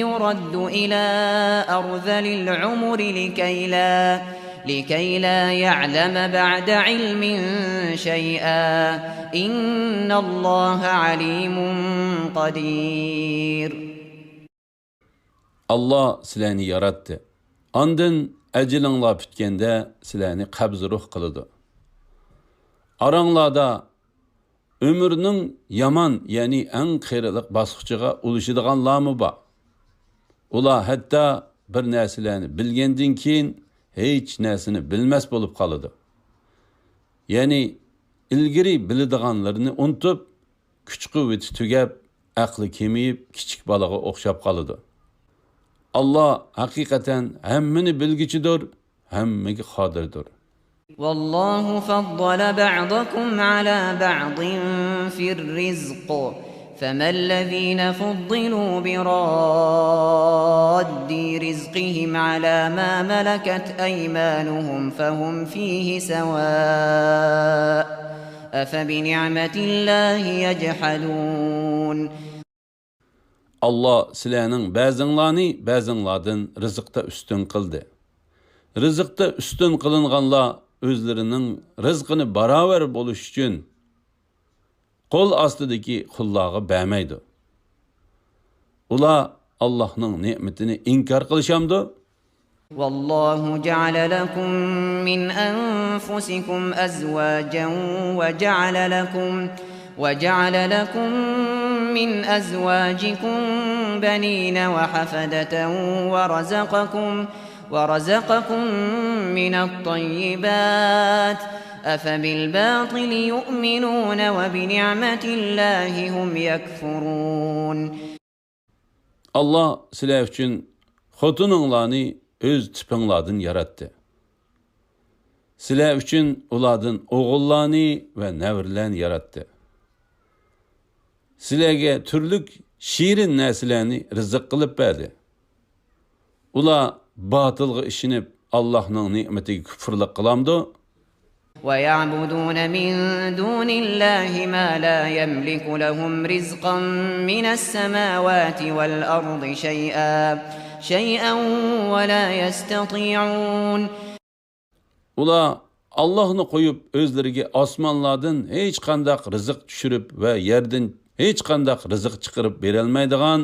يُرَدُّ إِلَى أَرْذَلِ الْعُمُرِ لكي لا يعلم بعد علم شيئا إن الله عليم قدير. Allah sizlarni yaratdi. Ondan ajilinglar bitganda sizlarni qabz ruh qiladi. Aranglarda ömürning yaman, yani eng qiyrilik bosqichiga ulashadiganlarmi bor. Ular hatto bir narsalarni bilgandan keyin hech narsani bilmas bo'lib qoladi. Yani ilgari biladiganlarini unutib, kuch-quvvati tugab, aqli kemayib, kichik bolaga o'xshab qoladi. Allah haqiqatan hammani bilgichidir, hammaga qodirdir. والله فضل بعضكم على بعض في الرزق فما الذين فضلوا براد رزقهم على ما ملكت أيمانهم فهم فيه سواء أفبنعمة الله يجحدون. Allah sizlarning ba'zinglarni ba'zinglardan rizqda ustun qildi. Rizqda ustun qilinganlar o'zlarining rizqini barobar bo'lish uchun qo'l ostidagi qullarga bermaydi. Ular Allohning ne'matini inkor qilishamdi. والله جعل لكم من أنفسكم أزواجا وجعل لكم من أزواجكم بنين وحفدة ورزقكم من الطيبات أفبالباطل يؤمنون وبنعمة الله هم يكفرون. Allah sizlar uchun xotininglarni o'z tipinglardan yaratdi. Sizlar uchun ulardan o'g'illarni va nevirlarni yaratdi. Sizlarga turli shirin narsalarni rizq qilib berdi. Ular batılga ishinib Allohning ne'matiga kufrlik qilamdi. ويعبدون من دون الله ما لا يملك لهم رزقا من السماوات والأرض شيئا ولا يستطيعون. Ular Allah'ını qo'yib o'zlariga osmonlardan hech qanday rizq tushirib va yerdan hech qanday rizq chiqarib berolmaydigan,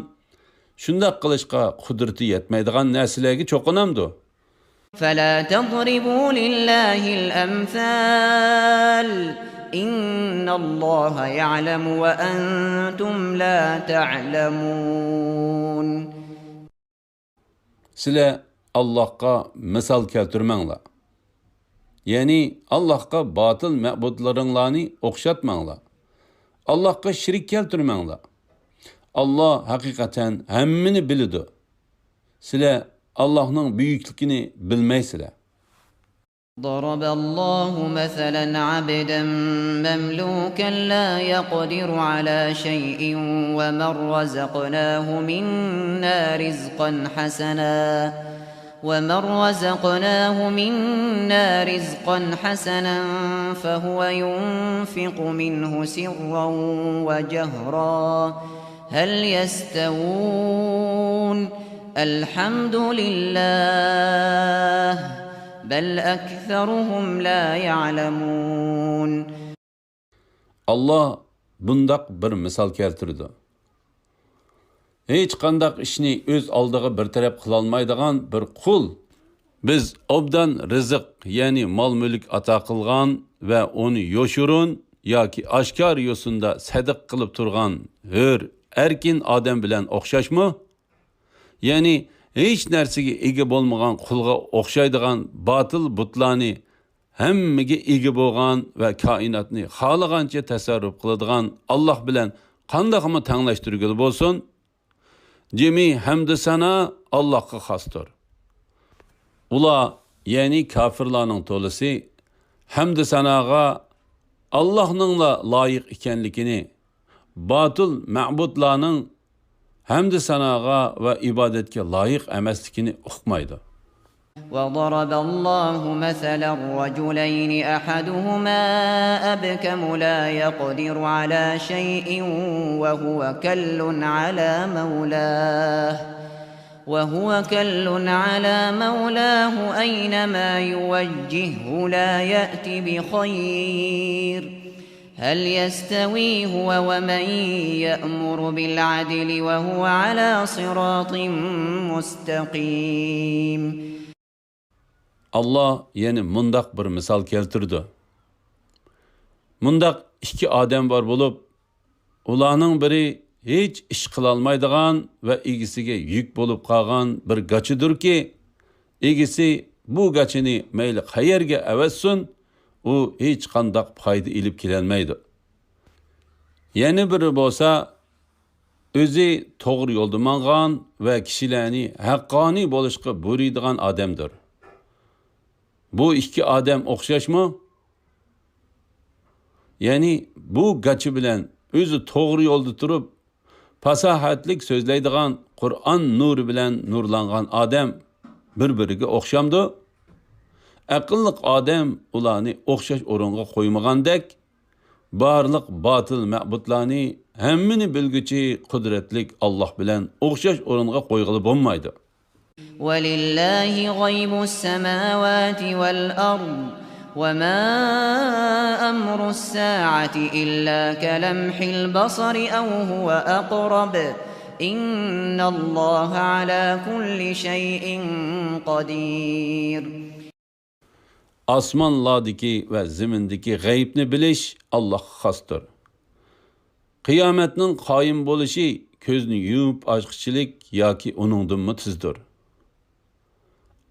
shunday qilishga qudrati yetmaydigan narsalarga cho'qinamdi. فلا تضربوا لله الأمثال إن الله يعلم وأنتم لا تعلمون. Sizlar Allohga misol keltirmanglar. Ya'ni Allohga batıl ma'budlaringlarni o'xshatmanglar. Allohga shirik keltirmanglar. Allah haqiqatan hammani biladi. Sizlar Allah'ның büyüklükini bilmeysizler. ضرب الله مثلا عبدا مملوكا لا يقدر على شيء ومن رزقناه منا رزقا حسنا فهو ينفق منه سرا وجهرا هل يستوون الحمد لله بل أكثرهم لا يعلمون. Allah bundaq bir misal keltirdi. Hech qandaq ishni o'z oldiga bir taraf qilolmaydigan bir qul biz obdan rizq, ya'ni mol-mulk ato qilgan va uni yoshurun yoki oshkor yo'sinda sadiq qilib turgan hur, erkin odam bilan o'xshashmi? Ya'ni hech narsaga ega bo'lmagan qulga o'xshaydigan botil butlarni hammaga ega bo'lgan va koinotni xohlagancha tasarruf qiladigan Alloh bilan qandoqmi tanglashtirgili bo'lsin? Cemi hamd sana Allah'a xosdir. Ular, ya'ni kafirlarning to'lisi hamd sanaga Allohning loyiq ekanligini, botil ma'budlarning hamd sanaga va ibodatga loyiq emasligini uqmaydi. وضرب الله مثلا رجلين أحدهما أبكم لا يقدر على شيء وهو كل على مولاه أينما يوجهه لا يأتي بخير هل يستوي هو ومن يأمر بالعدل وهو على صراط مستقيم. Allah yani mundaq bir misal keltirdi. Mundaq iki odam bor bo'lib, ularning biri hech ish qila olmaydigan va egisiga yuk bo'lib qolgan bir gachidirki, egisi bu gachini mayli qayerga avassun, u hech qandaq foyda ilib kelolmaydi. Yana biri bo'lsa, o'zi to'g'ri yo'lda mangan va kishilarni haqqoniy bo'lishga buyuradigan odamdir. Bu iki odam o'xshashmi? Ya'ni bu gachi bilan o'zi to'g'ri yo'lda turib, fasohatlik so'zlaydigan Qur'on nuri bilan nurlangan odam bir-biriga o'xshamdi. Aqlli odam ularni o'xshash o'ringa qo'ymagandek, barliq botil ma'budlarni hammani bilguchi qudratlik Alloh bilan o'xshash o'ringa qo'yg'ili bo'lmaydi. ولله غيب السماوات والأرض وما أمر الساعة إلا كلمح البصر أو هو أقرب إن الله على كل شيء قدير. Osmonlardagi va zimindagi g'aybni bilish Allohga xosdir. Qiyomatning qoyim bo'lishi ko'zni yumib ochqichilik yoki uningdanmi tizdir.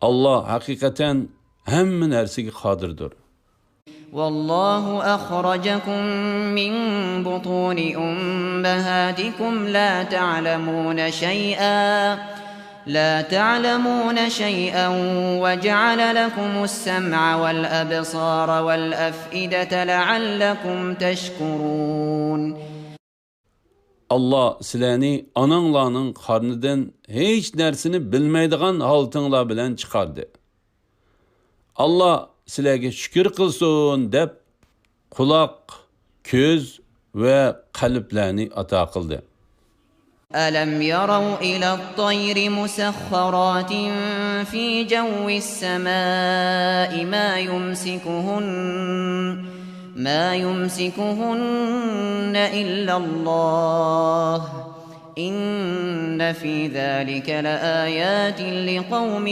Alloh haqiqatan hamma narsaga qodirdir. والله أخرجكم من بطون أمهاتكم لا تعلمون شيئا وجعل لكم السمع والأبصار والأفئدة لعلكم تشكرون. Allah sizlarni onanglarning qornidan hech narsani bilmaydigan holtinglar bilan chiqardi. Allah sizlarga shukr qilsin deb quloq, ko'z va qalblarni ato qildi. ألم يروا إلى الطير مسخرات في جو السماء ما يمسكهن إلا الله إن في ذلك لآيات لقوم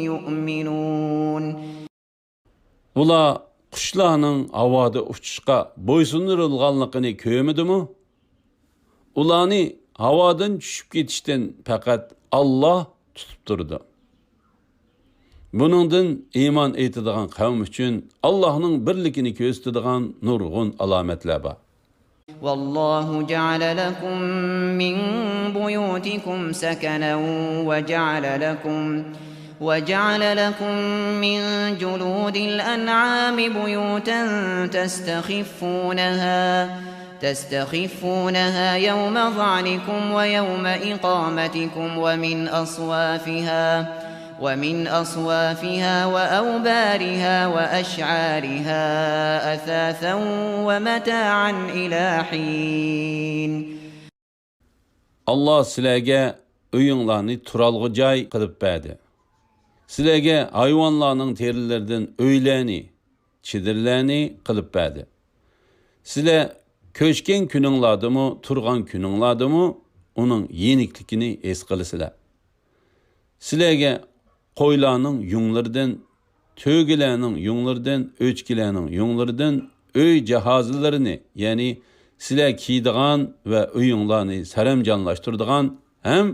يؤمنون. Ular qushlarning havoda uchishga bo'ysundirilganligini ko'rmadimi? Ularni havodan tushib ketishdan faqat Alloh tutib turdi. Buningdan iymon etadigan qavm uchun Allohning birligini ko'rsatadigan nurg'un alomatlar bor. والله جعل لكم من بيوتكم سكنا وجعل لكم من جلود الأنعام بيوتا تستخفونها يوم ظعنكم ويوم إقامتكم ومن أصوافها وأوبارها وأشعارها أثاثا ومتاعا إلى حين. Allah sizlarga uyinglarni turalg'i joy qilib berdi. Sizlarga hayvonlarning terilaridan uylarni, chidirlarni qilib berdi. Sizlar ko'chgan kuninglardimi, turgan kuninglardimi uning yenikligini his qilasizlar. Sizlarga qo'ylarning yunglaridan, to'gilarning yunglaridan, o'chkilarning yunglaridan uy jihozlarini, ya'ni sizlar kiydigan va uyinglarni saramjonlashtiradigan ham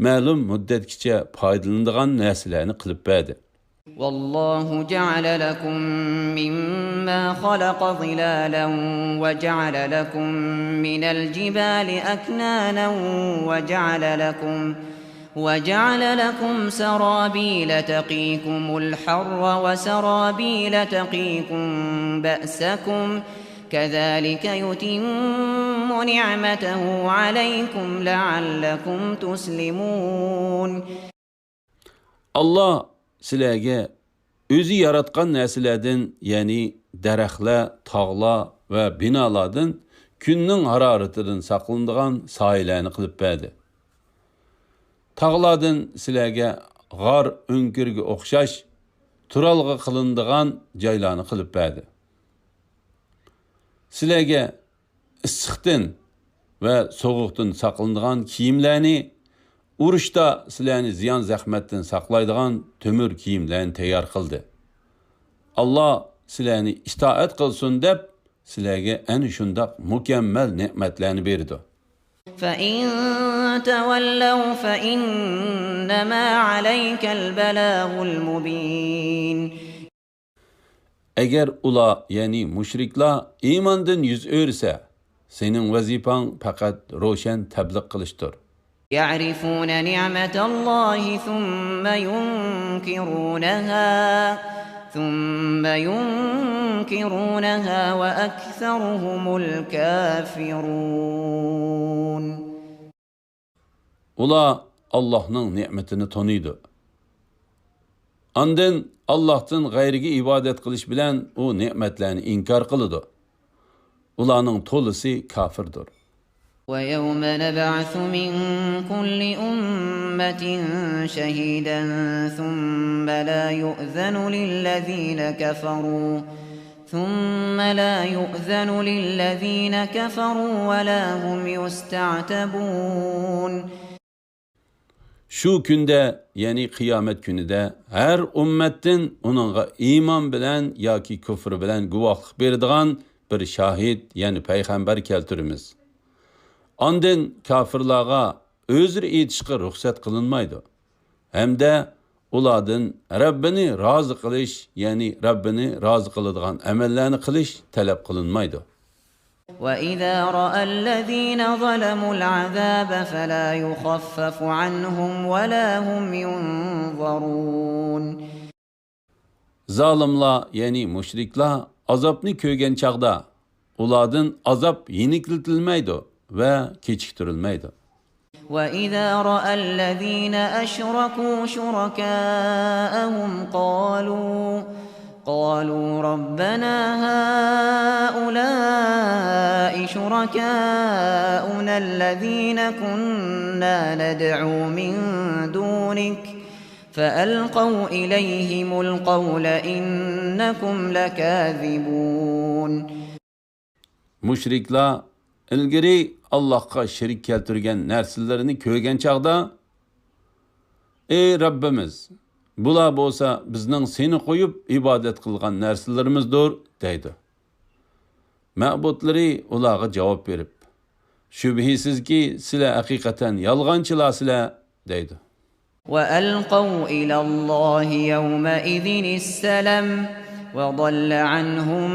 ma'lum muddatgacha foydalanadigan narsalarni qilib berdi. والله جعل لكم مما خلق ظلالا وجعل لكم من الجبال أكنانا وجعل لكم سرابيل تقيكم الحر وسرابيل تقيكم بأسكم كذلك يتم نعمته عليكم لعلكم تسلمون. Allah sizlarga o'zi yaratgan narsalardan, ya'ni daraxtlar, tog'lar va binolardan kunning haroratidan saqlanadigan soyalarni qilib berdi. Tog'lardan sizlarga g'or o'nkirga o'xshash turalg'i qilinadigan joylarni qilib berdi. Sizlarga issiqdan va sovuqdan saqlanadigan kiyimlarni, urushda sizlarni ziyon zahmatdan saqlaydigan temir kiyimlarni tayyor qildi. Allah sizlarni itoat qilsin deb sizlarga ana shundoq mukammal ne'matlarni berdi. فإن تولوا فإنما عليك البلاغ المبين. Agar ular, ya'ni mushriklar iymondan yuz o'rsa, sening vazifang faqat ro'shan tabliq qilishdir. يعرفون نعمة الله ثم ينكرونها وأكثرهم الكافرون. Ular Allah'ның ne'metini tanıydı. Ondan Allah'tan g'ayriga ibodat qilish bilan u ne'matlarni inkor qiladi. Ularning to'lisi kafirdir. ويوم نبعث من كل أمة شهيدا ثم لا يؤذن للذين كفروا ولا هم يستعتبون. Şu günde, yani kıyamet günüde her ümmetin onunla iman bilen yoki küfür bilen guvahlık berdigan bir şahit, yani peygamber keltirimiz. Ondan kafirlarga özür etişke ruhsat kılınmaydı. Hem de ulardan Rabbini razı kılış, yani Rabbini razı kılıdığan amellerini kılış talep kılınmaydı. وَإِذَا رَأَى الَّذ۪ينَ ظَلَمُوا الْعَذَابَ فَلَا يُخَفَّفُ عَنْهُمْ وَلَا هُمْ يُنْظَرُونَ. Zalimlar, yani müşrikler azapını kögen çağda ulardan azap yenikletilmeydi ve keçiktirilmeydi. وَإِذَا رَأَى الَّذ۪ينَ أَشْرَكُوا شُرَكَاءَهُمْ قالوا ربنا هؤلاء شركاؤنا الذين كنا ندعو من دونك فألقوا إليهم القول إنكم لكاذبون. Müşrikler ilgiri Allah'a şerik keltirgen nersillerini kögen çağda ey Rabbimiz, bular bolsa bizning seni koyup ibadet kılgan nersillerimizdir deydi. Ma'budlari ularga cevap verip, şübhisiz ki sizlar hakikaten yalgancılar sizlar deydi. وَأَلْقَوْا إِلَى اللّٰهِ يَوْمَئِذٍ السَّلَمَ وَضَلَّ عَنْهُمْ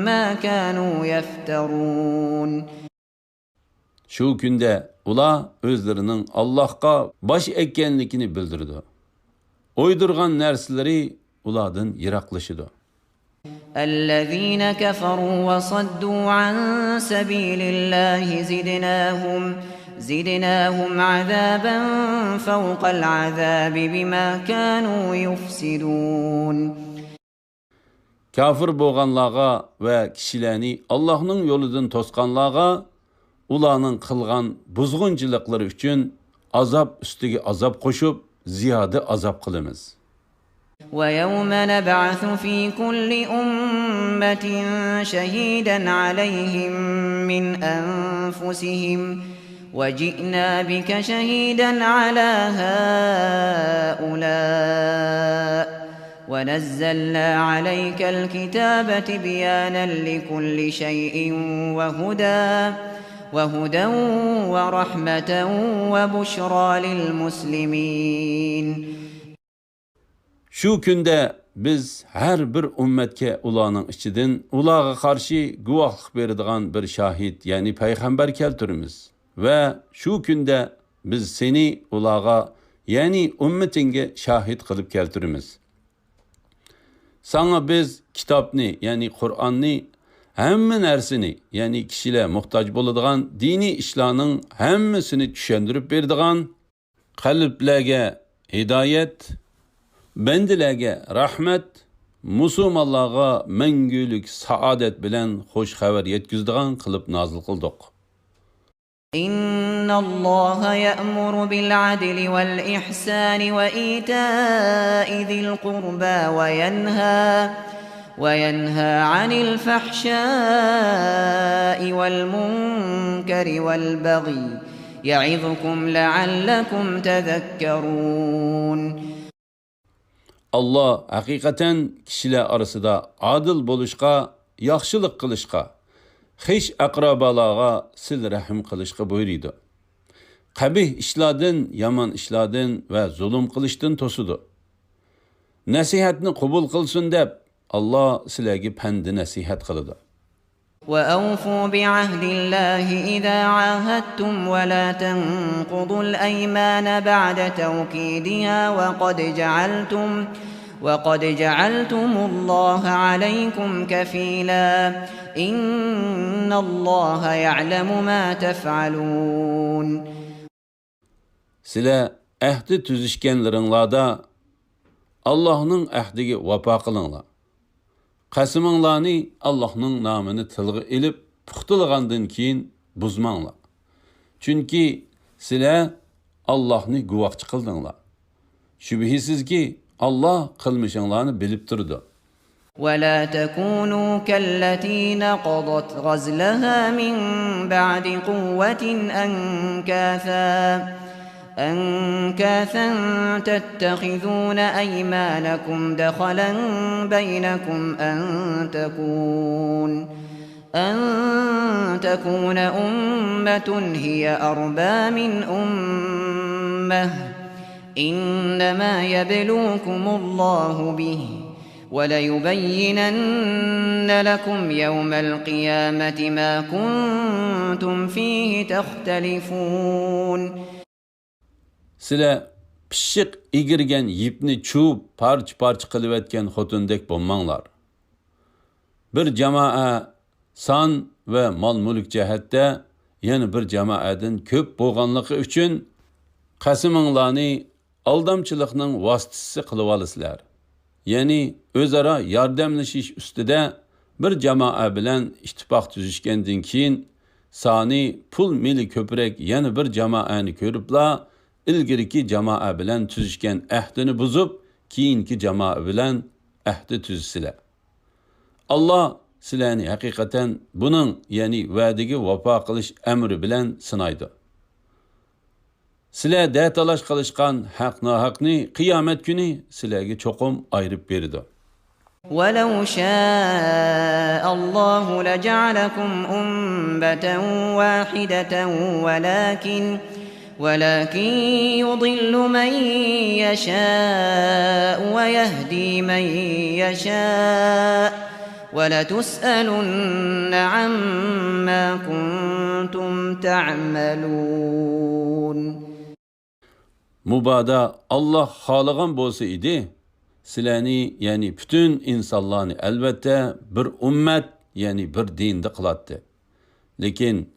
مَا كَانُوا يَفْتَرُونَ. Şu günde ular özlerinin Allah'a baş ekkenlikini bildirdi. Uydurgan nersileri ulardan yiraklaşıdı. الَّذ۪ينَ كَفَرُوا وَصَدُّوا عَنْ سَب۪يلِ اللّٰهِ زِدْنَاهُمْ عَذَابًا فَوْقَ الْعَذَابِ بِمَا كَانُوا يُفْسِدُونَ. Kafir boğanlarga ve kişilerini Allah'ın yoludan toskanlarga ularning kılgan buzgunçılıkları için azap üstüge azap koşup ziyade azap kılımız. وَيَوْمَ نَبْعَثُ ف۪ي كُلِّ أُمَّةٍ شَه۪يدًا عَلَيْهِمْ مِنْ أَنْفُسِهِمْ وَجِئْنَا بِكَ شَه۪يدًا عَلَى هَٰؤُلَاءِ وَنَزَّلْنَا عَلَيْكَ الْكِتَابَ تِبْيَانًا لِكُلِّ شَيْءٍ وَهُدًى وَرَحْمَةً وَبُشْرَى لِلْمُسْلِمِينَ. Şu günde biz her bir ümmetke ularning içinden ularga karşı guvahlık berdigan bir şahit, yani peygamber keltirimiz. Ve şu günde biz seni ularga, yani ümmetinge şahit kılıp keltirimiz. Sana biz kitapni, yani Kur'an'ni, hemme nersini, yani kişiler muhtaç boladigan dini işlarning hemmesini düşendirip berdigan, kalplerge hidayet, bendilerge rahmet, musulmonlarga mengülük saadet bilen hoş haber yetkizdigan kılıp nazil kıldık. إِنَّ اللّٰهَ يَأْمُرُ بِالْعَدْلِ وَالْإِحْسَانِ وَإِيتَاءِ ذِي الْقُرْبَى وَيَنْهَى عَنِ الْفَحْشَاءِ وَالْمُنكَرِ وَالْبَغْيِ يَعِظُكُمْ لَعَلَّكُمْ تَذَكَّرُونَ. Allah hakikaten kişiler arasında adil boluşka, yaxşılık kılışka, hiç akrabalarga sil rahim kılışka buyuruydu. Kabih işladın, yaman işladın ve zulüm kılıştın tosudu. Nasihatni kubul kılsın dep Allah silegi pendi nasihat kılıdı. وَأَوْفُوا بِعَهْدِ اللّٰهِ إِذَا عَاهَدتُّمْ وَلَا تَنْقُضُوا الْأَيْمَانَ بَعْدَ تَوْكِيدِهَا وَقَدْ جَعَلْتُمُ اللّٰهَ عَلَيْكُمْ كَفِيلًا إِنَّ اللّٰهَ يَعْلَمُ مَا تَفْعَلُونَ. Sile ehdi tüzüşkenlerinlada Allah'ın ehdige vapa kılınla. Qasımınlarni Allah'ın namını tılgı ilip puxtılığandın keyin buzmanla. Çünkü sizler Allah'ni guvakçı kıldınlar. Şüphesiz ki Allah kılmışınlarını bilip durdu. ولا تكونوا كالتي نقضت غزلها من بعد قوة أنكاثا تتخذون أيمانكم دخلا بينكم أن تكون أمة هي أربى من أمة إنما يبلوكم الله به وَلَيُبَيِّنَنَّ لَكُمْ يَوْمَ الْقِيَامَةِ مَا كُنْتُمْ فِيهِ تَخْتَلِفُونَ Sizler pişik igirgen yipni çuğup parça kılıvetken hotundek bulmanlar. Bir cema'a san ve mal mülk cehette yani bir cemaatın köp boğanlığı üçün qasımınlarını aldamçılıqның vasıtısı kılıvalısılar. Yani özara yardımlaşış üstüde bir cemaat bilen ittifak tüzüşkendin keyin sani pul mili köprek yani bir cemaatni körüpla ilgiriki cemaat bilen tüzüşken ahdini buzup keyinki cemaat bilen ahdi tüzüsüler. Allah sizlarni hakikaten bunun yani va'dagi vafo qilish emri bilen sınaydı. Sizlar da'talash qilishgan haq nohaqni qiyomat kuni sizlarga cho'qim ayirib berdi. وَلَوْ شَاءَ اللَّهُ لَجَعَلَكُمْ أُمَّةً وَاحِدَةً وَلَكِنْ يُضِلُّ مَنْ يَشَاءُ وَيَهْدِي مَنْ يَشَاءُ وَلَتُسْأَلُنَّ عَمَّا كُنْتُمْ تَعْمَلُونَ Mubada Allah xalığan bolsa idi, sizlarni yani bütün insonlarni albatta bir ummat yani bir dinda qilatdi. Lekin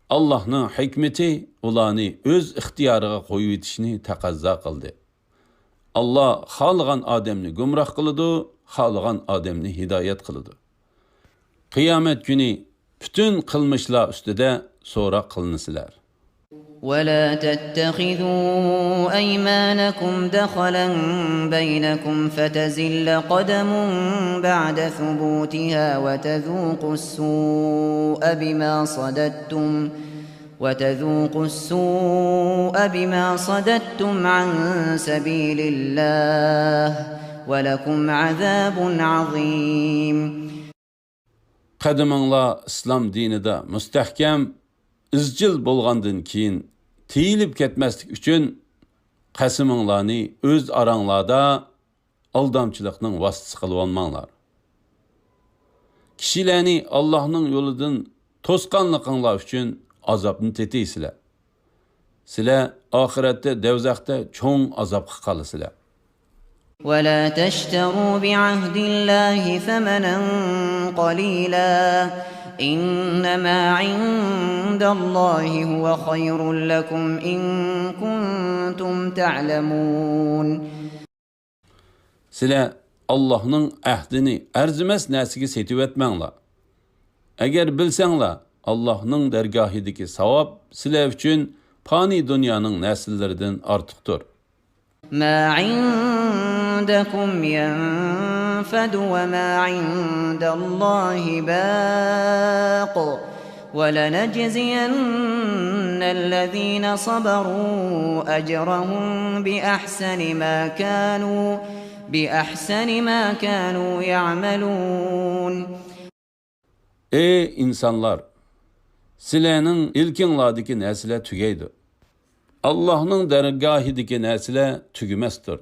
Allah'ning hikmeti ularni o'z ixtiyoriga qo'yib etishni taqozo qildi. Allah xalığan odamni gumroh qiladi, xalığan odamni hidoyat qiladi. Qiyomat kuni bütün qilmishlar ustida so'roq qilinsizlar. وَلَا تَتَّخِذُوا أَيْمَانَكُمْ دَخَلًا بَيْنَكُمْ فَتَزِلَّ قَدَمٌ بَعْدَ ثُبُوتِهَا وَتَذُوقُوا السُّوءَ بِمَا صَدَدتُّمْ عَنْ سَبِيلِ اللَّهِ وَلَكُمْ عَذَابٌ عَظِيمٌ Qadiminglar islom dinida mustahkam izchil bo'lgandan keyin tiyilib ketmaslik uchun qasiminglarni o'z aranglarda aldamchilikning vositasi qilib olmanglar. Kishilarni Allohning yo'lidan to'sqanliginglar uchun azobni teteysizlar. Sizlar oxiratda davzaqda cho'ng azobga qolasizlar. وَلَا تَشْتَرُوا بِعَهْدِ اللَّهِ ثَمَنًا قَلِيلًا إِنَّمَا عِندَ اللَّهِ هُوَ خَيْرٌ لَكُمْ إِن كُنتُمْ تَعْلَمُونَ Sizlar Allohning ahdini arzimas narsaga setib etmanglar. Agar bilsanglar, Allohning dargohidagi savob sizlar uchun fani dunyoning narsallaridan ortiqdir. مَا عِندَكُمْ يَنفَدُ وَمَا عِندَ اللَّهِ بَاقٍ وَلَنَجْزِيَنَّ الَّذِينَ صَبَرُوا أَجْرَهُمْ بِأَحْسَنِ مَا كَانُوا يَعْمَلُونَ Ey insanlar! Sizlarning ilkinglardagi narsalar tugaydi. Allah'ның dargahidagi narsalar tugumasdir.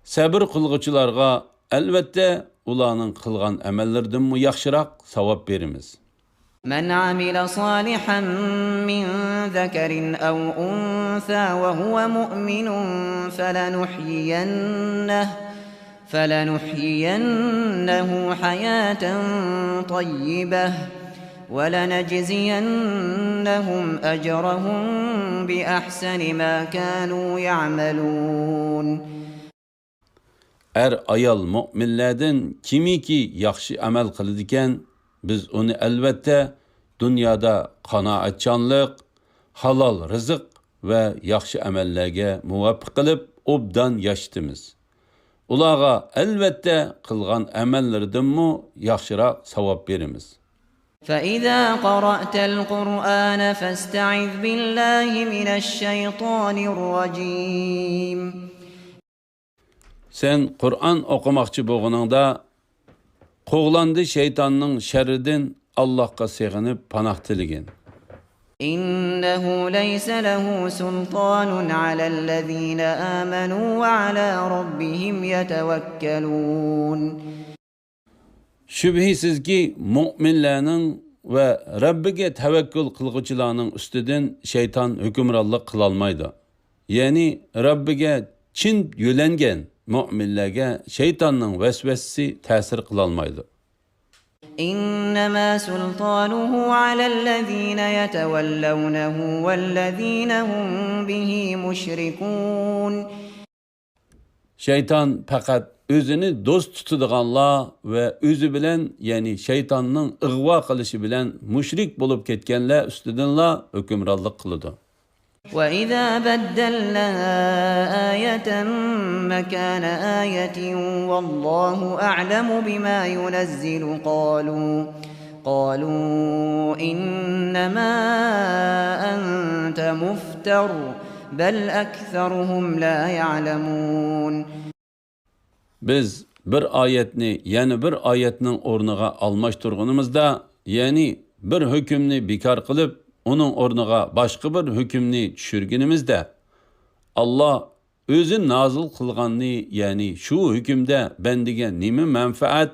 Sabr qilg'uchilarga albatta ularning qilgan amallaridan yaxshiroq savob beramiz. من عمل صالحا من ذكر أو أنثى وهو مؤمن فلنحيينه حياة طيبة ولنجزينهم أجرهم بأحسن ما كانوا يعملون Ayol mu'minlardan kimiki yaxshi amal qiladigan biz uni albatta dunyoda qanoatchanlik, halol rizq va yaxshi amallarga muvaffaq qilib obdan yashitimiz. Ularga albatta qilgan amallaridanmi yaxshiroq savob beramiz. فإذا قرأت القرآن فاستعذ بالله من الشيطان الرجيم. Sen Qur'on o'qimoqchi bo'lganingda qo'g'landi shaytonning sharridan Allohga sig'inib panoh tiligin. إنه ليس له سلطان على الذين آمنوا وعلى ربهم يتوكلون. Shubhisizki mu'minlarning va Rabbiga tavakkul qilguvchilarning ustidan shayton hukmronlik qila olmaydi. Ya'ni Rabbiga chin yo'langan mu'minlarga shaytonning vasvasasi ta'sir qila olmaydi. إنما سلطانه على الذين يتولونه والذين هم به مشركون. Shayton faqat o'zini do'st tutadiganlar va o'zi bilan, ya'ni shaytonning ig'vo qilishi bilan mushrik bo'lib ketganlar ustidanlar hukmronlik qiladi. وإذا بدلنا آية مكان آية والله أعلم بما ينزل قالوا إنما أنت مفتر بل أكثرهم لا يعلمون. Biz bir oyatni yana bir oyatning o'rniga almashtirganimizda, ya'ni bir hukmni bekor qilib onun o'rniga boshqa bir hukmni tushirganimizda, Alloh o'zi nozil qilganni, ya'ni shu hukmda bandiga nima manfaat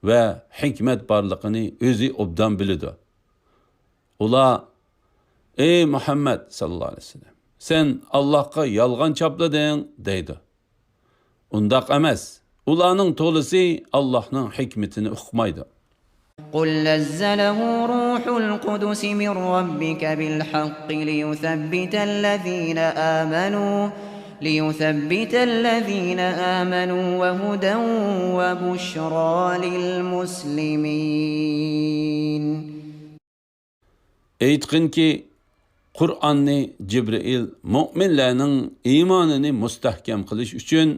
va hikmat borligini o'zi obdan biladi. Ular: "Ey Muhammad sallallohu alayhi vasallam, sen Allohga yolg'on choplading" deydi. Undaq emas. Ularning to'lisi Allohning hikmatini uqmaydi. قل نزله روح القدس من ربك بالحق ليثبت الذين آمنوا وهدى وبشرى للمسلمين. Aytqinki, Qur'onni Jibril mu'minlarning iymonini mustahkam qilish uchun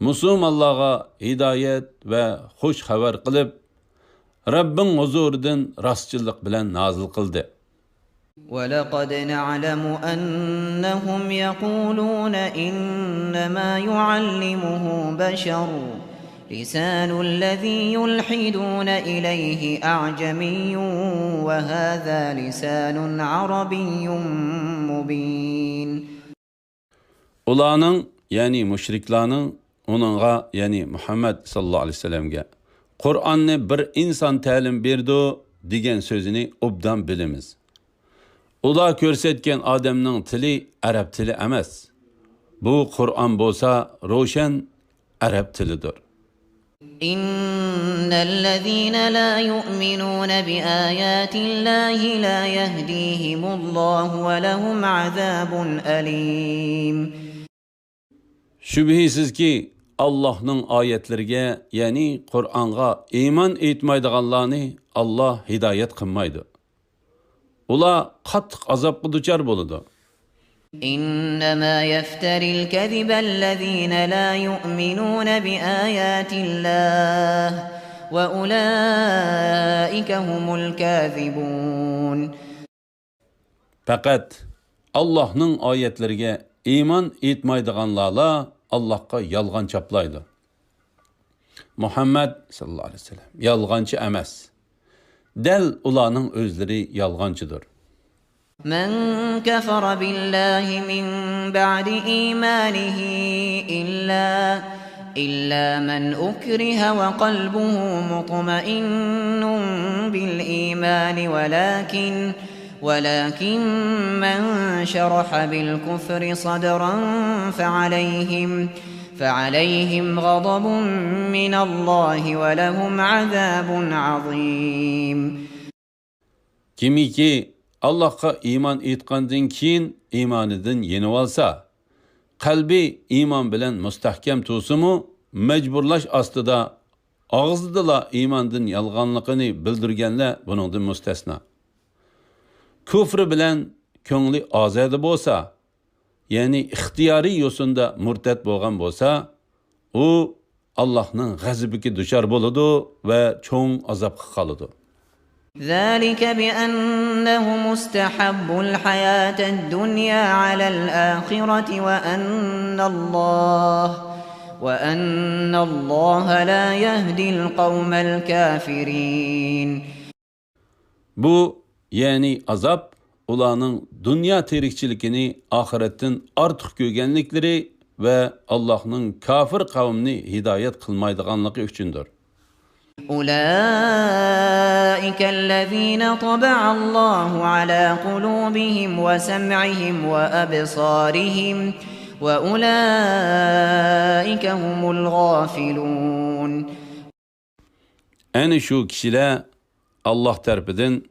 musulmonlarga hidoyat va xush xabar qilib, Rabbing huzuridan rostchilik bilan nozil qildi. وَلَقَدْ نَعْلَمُ أَنَّهُمْ يَقُولُونَ إِنَّمَا يُعَلِّمُهُ بَشَرٌ لِسَانُ الَّذِي يُلْحِدُونَ إِلَيْهِ أَعْجَمِيٌّ وَهَذَا لِسَانٌ عَرَبِيٌّ مُبِينٌ. Ularning, ya'ni mushriklarning onunğa, ya'ni Muhammad sallallohu alayhi vasallamga Qur'onni bir inson ta'lim berdi degan so'zini obdan bilamiz. Ular ko'rsatgan odamning tili arab tili emas. Bu Qur'on bo'lsa ro'shan arab tilidir. İnnellezîne lâ yu'minûne biâyâtillâhi lâ yehdîhimullahu ve lehum azâbun alîm. Şübhisizki Allah'ның ayetleriga, ya'ni Qur'onga iymon etmaydiganlarni Allah hidayet qilmaydi. Ular qattiq azobga duchor bo'ladi. إنما يفتري الكذب الذين لا يؤمنون بآيات الله وأولئك هم الكاذبون. Faqat Allah'ның ayetleriga iymon etmaydiganlar Allah'a yolg'on chaplaydi. Muhammad sallallohu alayhi vasallam yolg'onchi emas. Dal ularning o'zlari yolg'onchidir. من كفر بالله من بعد إيمانه إلا من أكره وقلبه مطمئن بالإيمان ولكن من شرح بالكفر صدرا فعليهم غضب من الله ولهم عذاب عظيم. Kimiki Allah'a iman etgandan keyin iymonidan yenib olsa, qalbi iymon bilan mustahkam tursa-mu, majburlash ostida og'zidala iymondan yolg'onligini bildirganlar buningdan mustasno. kufri bilan ko'ngli ozadi bo'lsa, ya'ni ixtiyoriy yo'sinda murtad bo'lgan bo'lsa, u Allohning g'azabiga duchor bo'ladi va cho'ng azobga qoladi. ذلك بأنهم استحبوا الحياة الدنيا على الآخرة وأن الله لا يهدي القوم الكافرين. Bu yani azap ularning dunyo tirikchiligini oxiratdan ortiq ko'rganliklari va Allohning kafir qavmni hidoyat qilmaydiganligi uchundir. أولئك الذين طبع الله على قلوبهم وسمعهم وأبصارهم وأولئك هم الغافلون. Ana shu kishilar Alloh tarafidan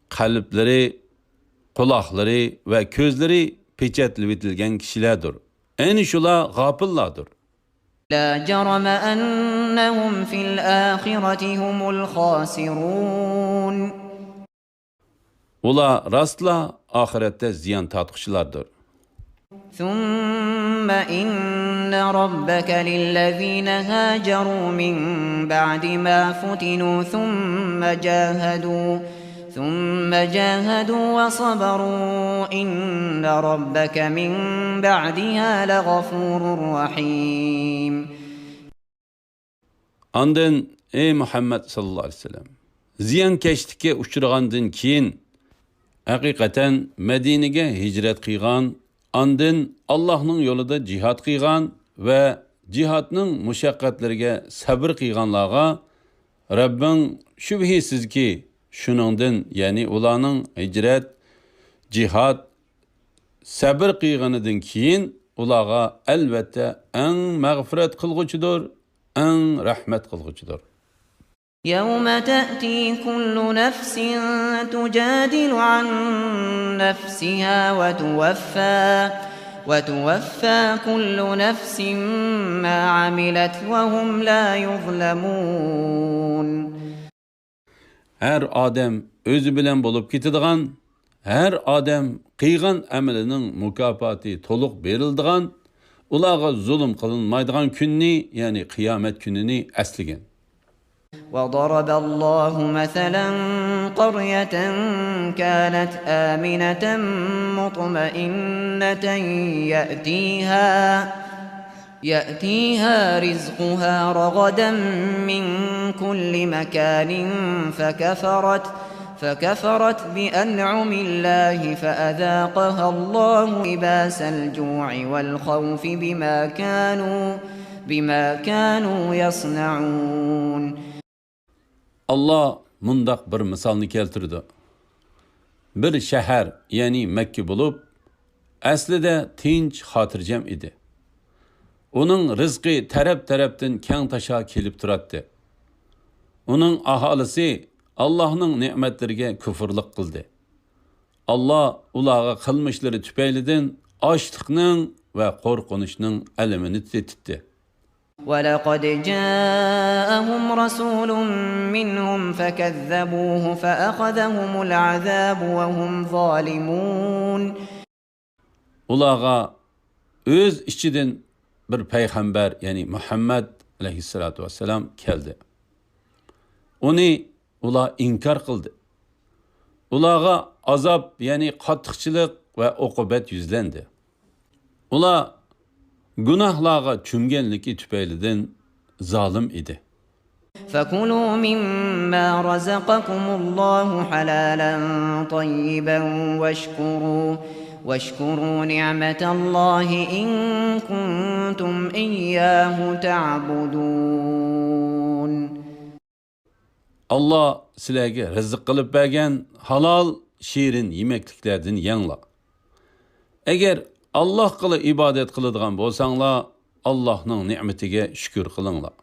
qalblari, quloqlari va ko'zlari pechatlab etilgan kishilardir. Ana shular g'ofillardir. لا جرم أنهم في الآخرة هم الخاسرون. Ular rastla oxiratda ziyon tortquchilardir. ثم إن ربك للذين هاجروا من بعد ما فتنوا ثم جاهدوا وصبروا إن ربك من بعدها لغفور رحيم. Ondan ey Muhammad sallallohu alayhi vasallam, ziyonkashlikka uchragandan keyin haqiqatan Madinaga hijrat qilgan, ondan Allohning yo'lida jihad qilgan va jihadning mushaqqatlariga sabr qilganlarga Rabbing shubhisizki shuningdan, ya'ni ularning hijrat, jihad, sabr qilganidan keyin ularga albatta eng mag'firat qilg'uchidir, eng rahmat qilg'uchidir. يوم تأتي كل نفس تجادل عن نفسها وتوفى كل نفس ما عملت وهم لا يظلمون. Her odam o'zi bilan bo'lib ketadigan, her odam qilgan amalining mukofoti to'liq beriladigan, ularga zulm qilinmaydigan kunni, ya'ni qiyomat kunini aslagan. وضرب الله مثلا قرية كانت آمنة مطمئنة يأتيها رزقها رغدا من كل مكان فكفرت بأنعم الله فأذاقها الله لباس الجوع والخوف بما كانوا يصنعون. Allah mundaq bir misolni keltirdi. Bir shahar, ya'ni Makka bo'lib, aslida tinch, xotirjam edi. Uning rizqi taraf-tarafdan keng tasha kelib turadi. Uning aholisi Allohning ne'matlariga kufrlik qildi. Allah ularga qilmishlari tufaylidan ochliqning va qo'rqinishning alamini tetdi. ولقد جاءهم رسول منهم فكذبوه فأخذهم العذاب وهم ظالمون. Ularga öz içinden bir peygamber, yani Muhammed aleyhissalatu vesselam keldi. Onu ular inkar kıldı. Ularga azap, yani qattiqchilik ve uqubat yüzlendi. Ular günahlarga çümgenliki tüpeylidən zalim idi. فكلوا مما رزقكم الله حلالا طيبا واشكروا نعمة الله إن كنتم إياه تعبدون. Allah sizlarga rizq qilib bergan halol, shirin yemekliklerden yengla. Eğer Allah qılı ibadet qılıdığan bolsanglar, Allah'ның ni'metiga şükür qılыңlar.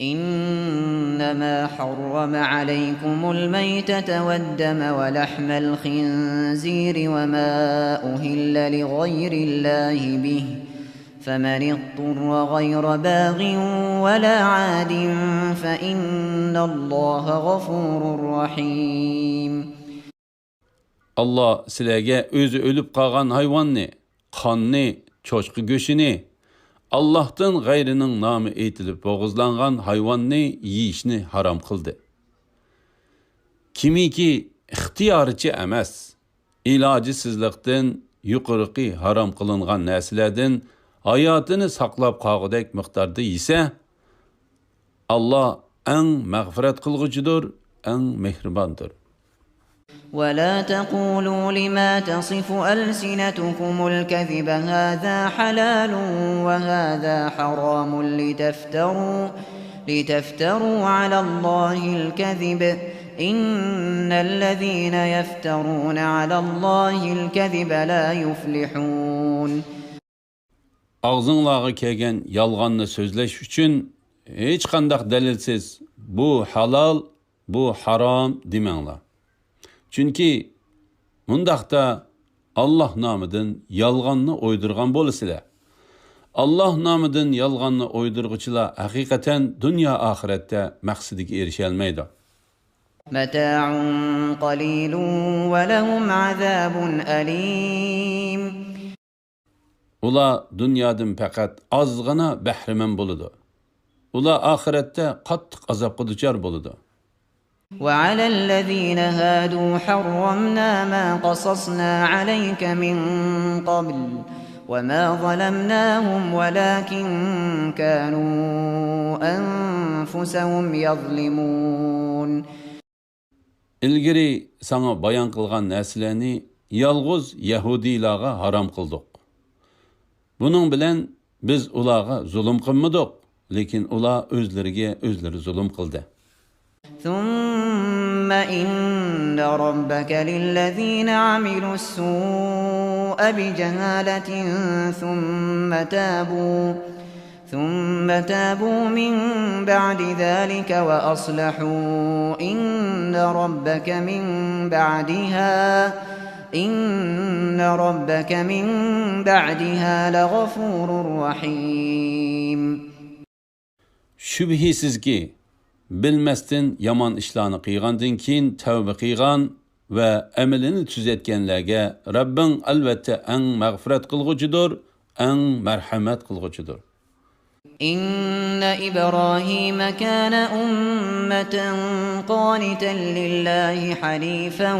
إنما حرم عليكم الميتة والدم ولحم الخنزير وما أهل لغير الله به فمن اضطر غير باغ ولا عاد فإن الله غفور رحيم. Allah sizlarga o'zi o'lib qolgan hayvonni, qonni, cho'chqa go'shini, Allah'tan gayrinin namı aytilib bo'g'izlangan hayvonni yeyishni harom qildi. Kimiki ixtiyoricha emas, ilojisizlikdan yuqorqi harom qilingan narsalardan hayotini saqlab qolgudek miqdorda yesa, Allah eng mag'firat qilg'uchidir, eng mehribondir. ولا تقولوا لما تصف ألسنتكم الكذب هذا حلال وهذا حرام لتفتروا على الله الكذب إن الذين يفترون على الله الكذب لا يفلحون. Ağzınlağı kelgen yalganını sözleş üçün hiç qandaq delilsiz bu halal, bu haram demenglar. Çünkü mundaqda Allah namıdan yalganını oydurgan bolasılar. Allah namıdan yalganını oydurguchilar hakikaten dünya ahirette maqsadiga erişelmeydi. متاع قليل ولهم عذاب أليم. Ula dünyadan faqat azgına bahriman boludu. Ula ahirette qattiq azobga duchor boludu. وعلى الذين هادوا حرمنا ما قصصنا عليك من قبل وما ظلمناهم ولكن كانوا أنفسهم يظلمون. İlgiri sana bayan qılğan nəslərini yalğız Yahudilağa haram qıldıq. Bunun bilen biz ulağa zulüm qılmadıq, lekin ula özləri zulüm qıldı. ثم إن ربك للذين عملوا السوء بجهالة ثم تابوا من بعد ذلك وأصلحوا إن ربك من بعدها لغفور رحيم. Şübhisiz ki bilməsdən yaman işlarını qıyğandan keyin tövbə qıyğan və əməlini tüzətgənlərə Rabbin əlbəttə ən məğfirət qılğucudur, ən mərhəmət qılğucudur. إن إبراهيم كان أمة قانتا لله حنيفا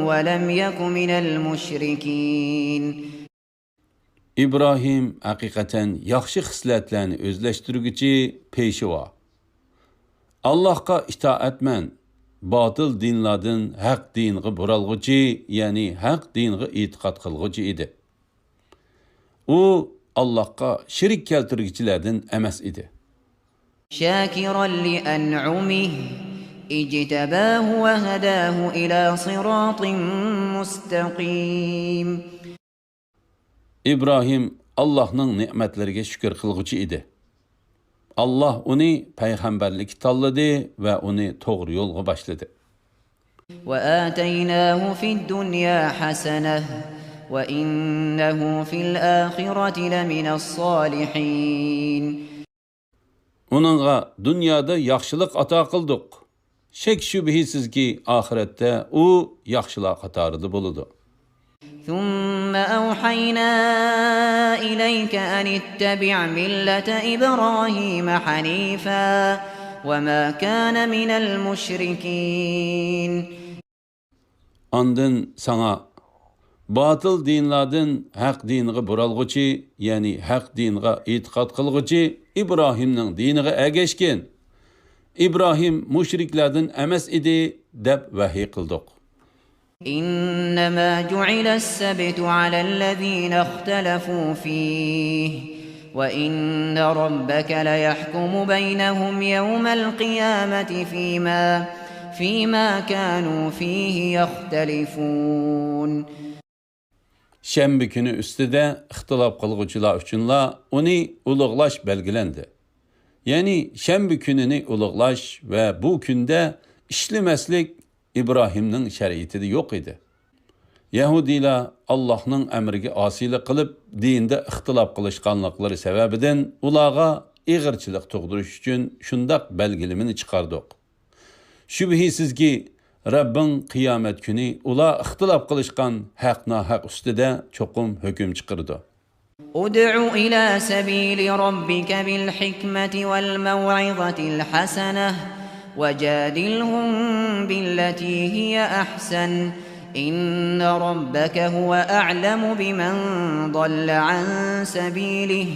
ولم يك من المشركين. İbrahim həqiqətən yaxşı xislətlərini özləşdirgücü peşiva. Allahqa itaatmən, batıl dinladın haq dinği buralğıcı, yani haq dinği itiqad qılğıcı idi. O, Allahqa şirik keltirgichilardan emas idi. شاكرا لأنعمه اجتباه وهداه إلى صراط مستقيم. İbrahim Allah'ın nimetlerine şükür qılğıcı idi. Allah onu peygamberlik tanladı ve onu doğru yolga başladı. وآتيناه في الدنيا حسنة وإنه في الآخرة لمن الصالحين. Onunğa dünyada yaxşılıq ata qıldıq. Şek şübhisiz ki ahirette o yaxşılıq qatarıdı buludu. ثم أوحينا إليك أن اتبع ملة إبراهيم حنيفا وما كان من المشركين. Andın sana batıl dinlerden haq diniga buralğıcı, yani haq diniga itiqad qılğıcı İbrahimning diniga ergeşken, İbrahim müşriklerden emas idi deb vahiy qıldık. إنما جعل السبت على الذين اختلفوا فيه وإن ربك ليحكم بينهم يوم القيامة فيما كانوا فيه يختلفون. Şənbə günü üstüdə ixtilaf qılğıcılar üçünla onu uluqlaş belgilendi. Yani şənbə gününü uluqlaş ve bu gündə işləməslik İbrahimning şəriətində yox idi. Yahudiler Allah'ın əmriga asilik qılıb dində ixtilaf qılışqanlıqları səbəbidən ulağa iğirçilik tug'dirish üçün şundaq belgilimini çıxardıq. Şübhisiz ki Rabbing qiyomat kuni ular ixtilof qilishgan haq-nohaq ustida cho'qim hukm chiqirdi. ادع إلى سبيل ربك بالحكمة والموعظة الحسنة وجادلهم بالتي هي أحسن إن ربك هو أعلم بمن ضل عن سبيله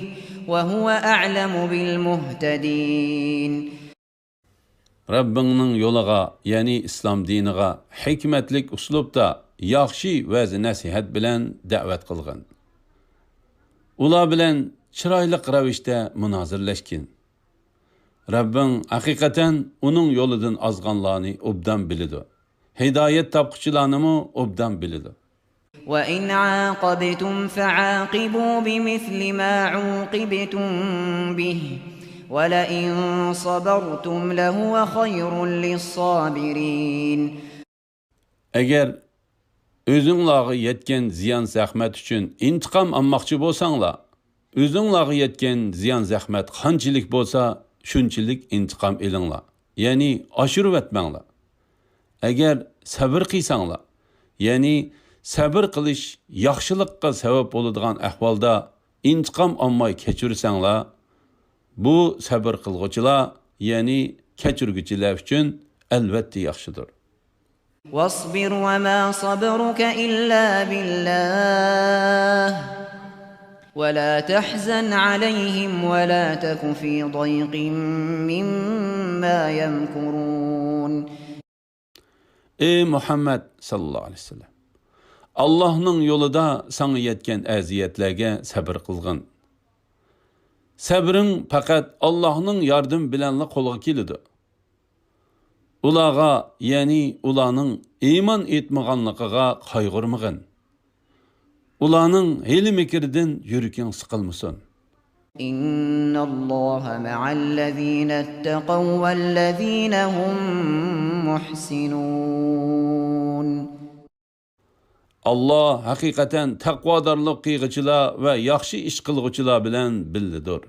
وهو أعلم بالمهتدين. Rabbingning yo'liga, ya'ni islom diniga hikmatlik uslubda yaxshi va'z nasihat bilan da'vat qilgan. Ular bilan chiroyli ravishda munozirlashgan. Rabbing haqiqatan uning yo'lidan ozganlarni obdan biladi. Hidoyat topquchilarni obdan biladi. وَإِنْ عَاقَبْتُمْ فَعَاقِبُوا بِمِثْلِ مَا عُوقِبْتُمْ بِهِ وَلَئِنْ صَبَرْتُمْ لَهُوَ خَيْرٌ لِلصَّابِرِينَ. Agar o'zinglarga yetgan ziyon zahmat uchun intiqom olmoqchi bo'lsanglar, o'zinglarga yetgan ziyon zahmat qanchalik bo'lsa, shunchalik intiqom elinglar. Ya'ni oshirib etmanglar. Agar sabr qilsanglar, ya'ni sabr qilish yaxshilikqa sabab bo'ladigan ahvolda intiqom olmay kechirsanglar, bu sabr qilguvchilar, ya'ni kechirguchilar uchun albatta yaxshidir. واصبر وما صبرك إلا بالله ولا تحزن عليهم ولا تك في ضيق مما يمكرون. Ey Muhammed sallallahu aleyhi ve sellem, Allah'ın yolida sana yetken aziyetlerge sabır kılgın. Sabrın fakat Allah'ın yardım bilenle kolga kelidi. Ulağa, yani ulanın iman etmeganlıqıga qaygırmagın. Ulanın heli mekirden yürüken sıkılmasın. إن الله مع الذين اتقوا والذين هم محسنون. Allah hakikaten takvadarlık qilg'uchilar ve yaxshi ish qilg'uchilar bilan billidir.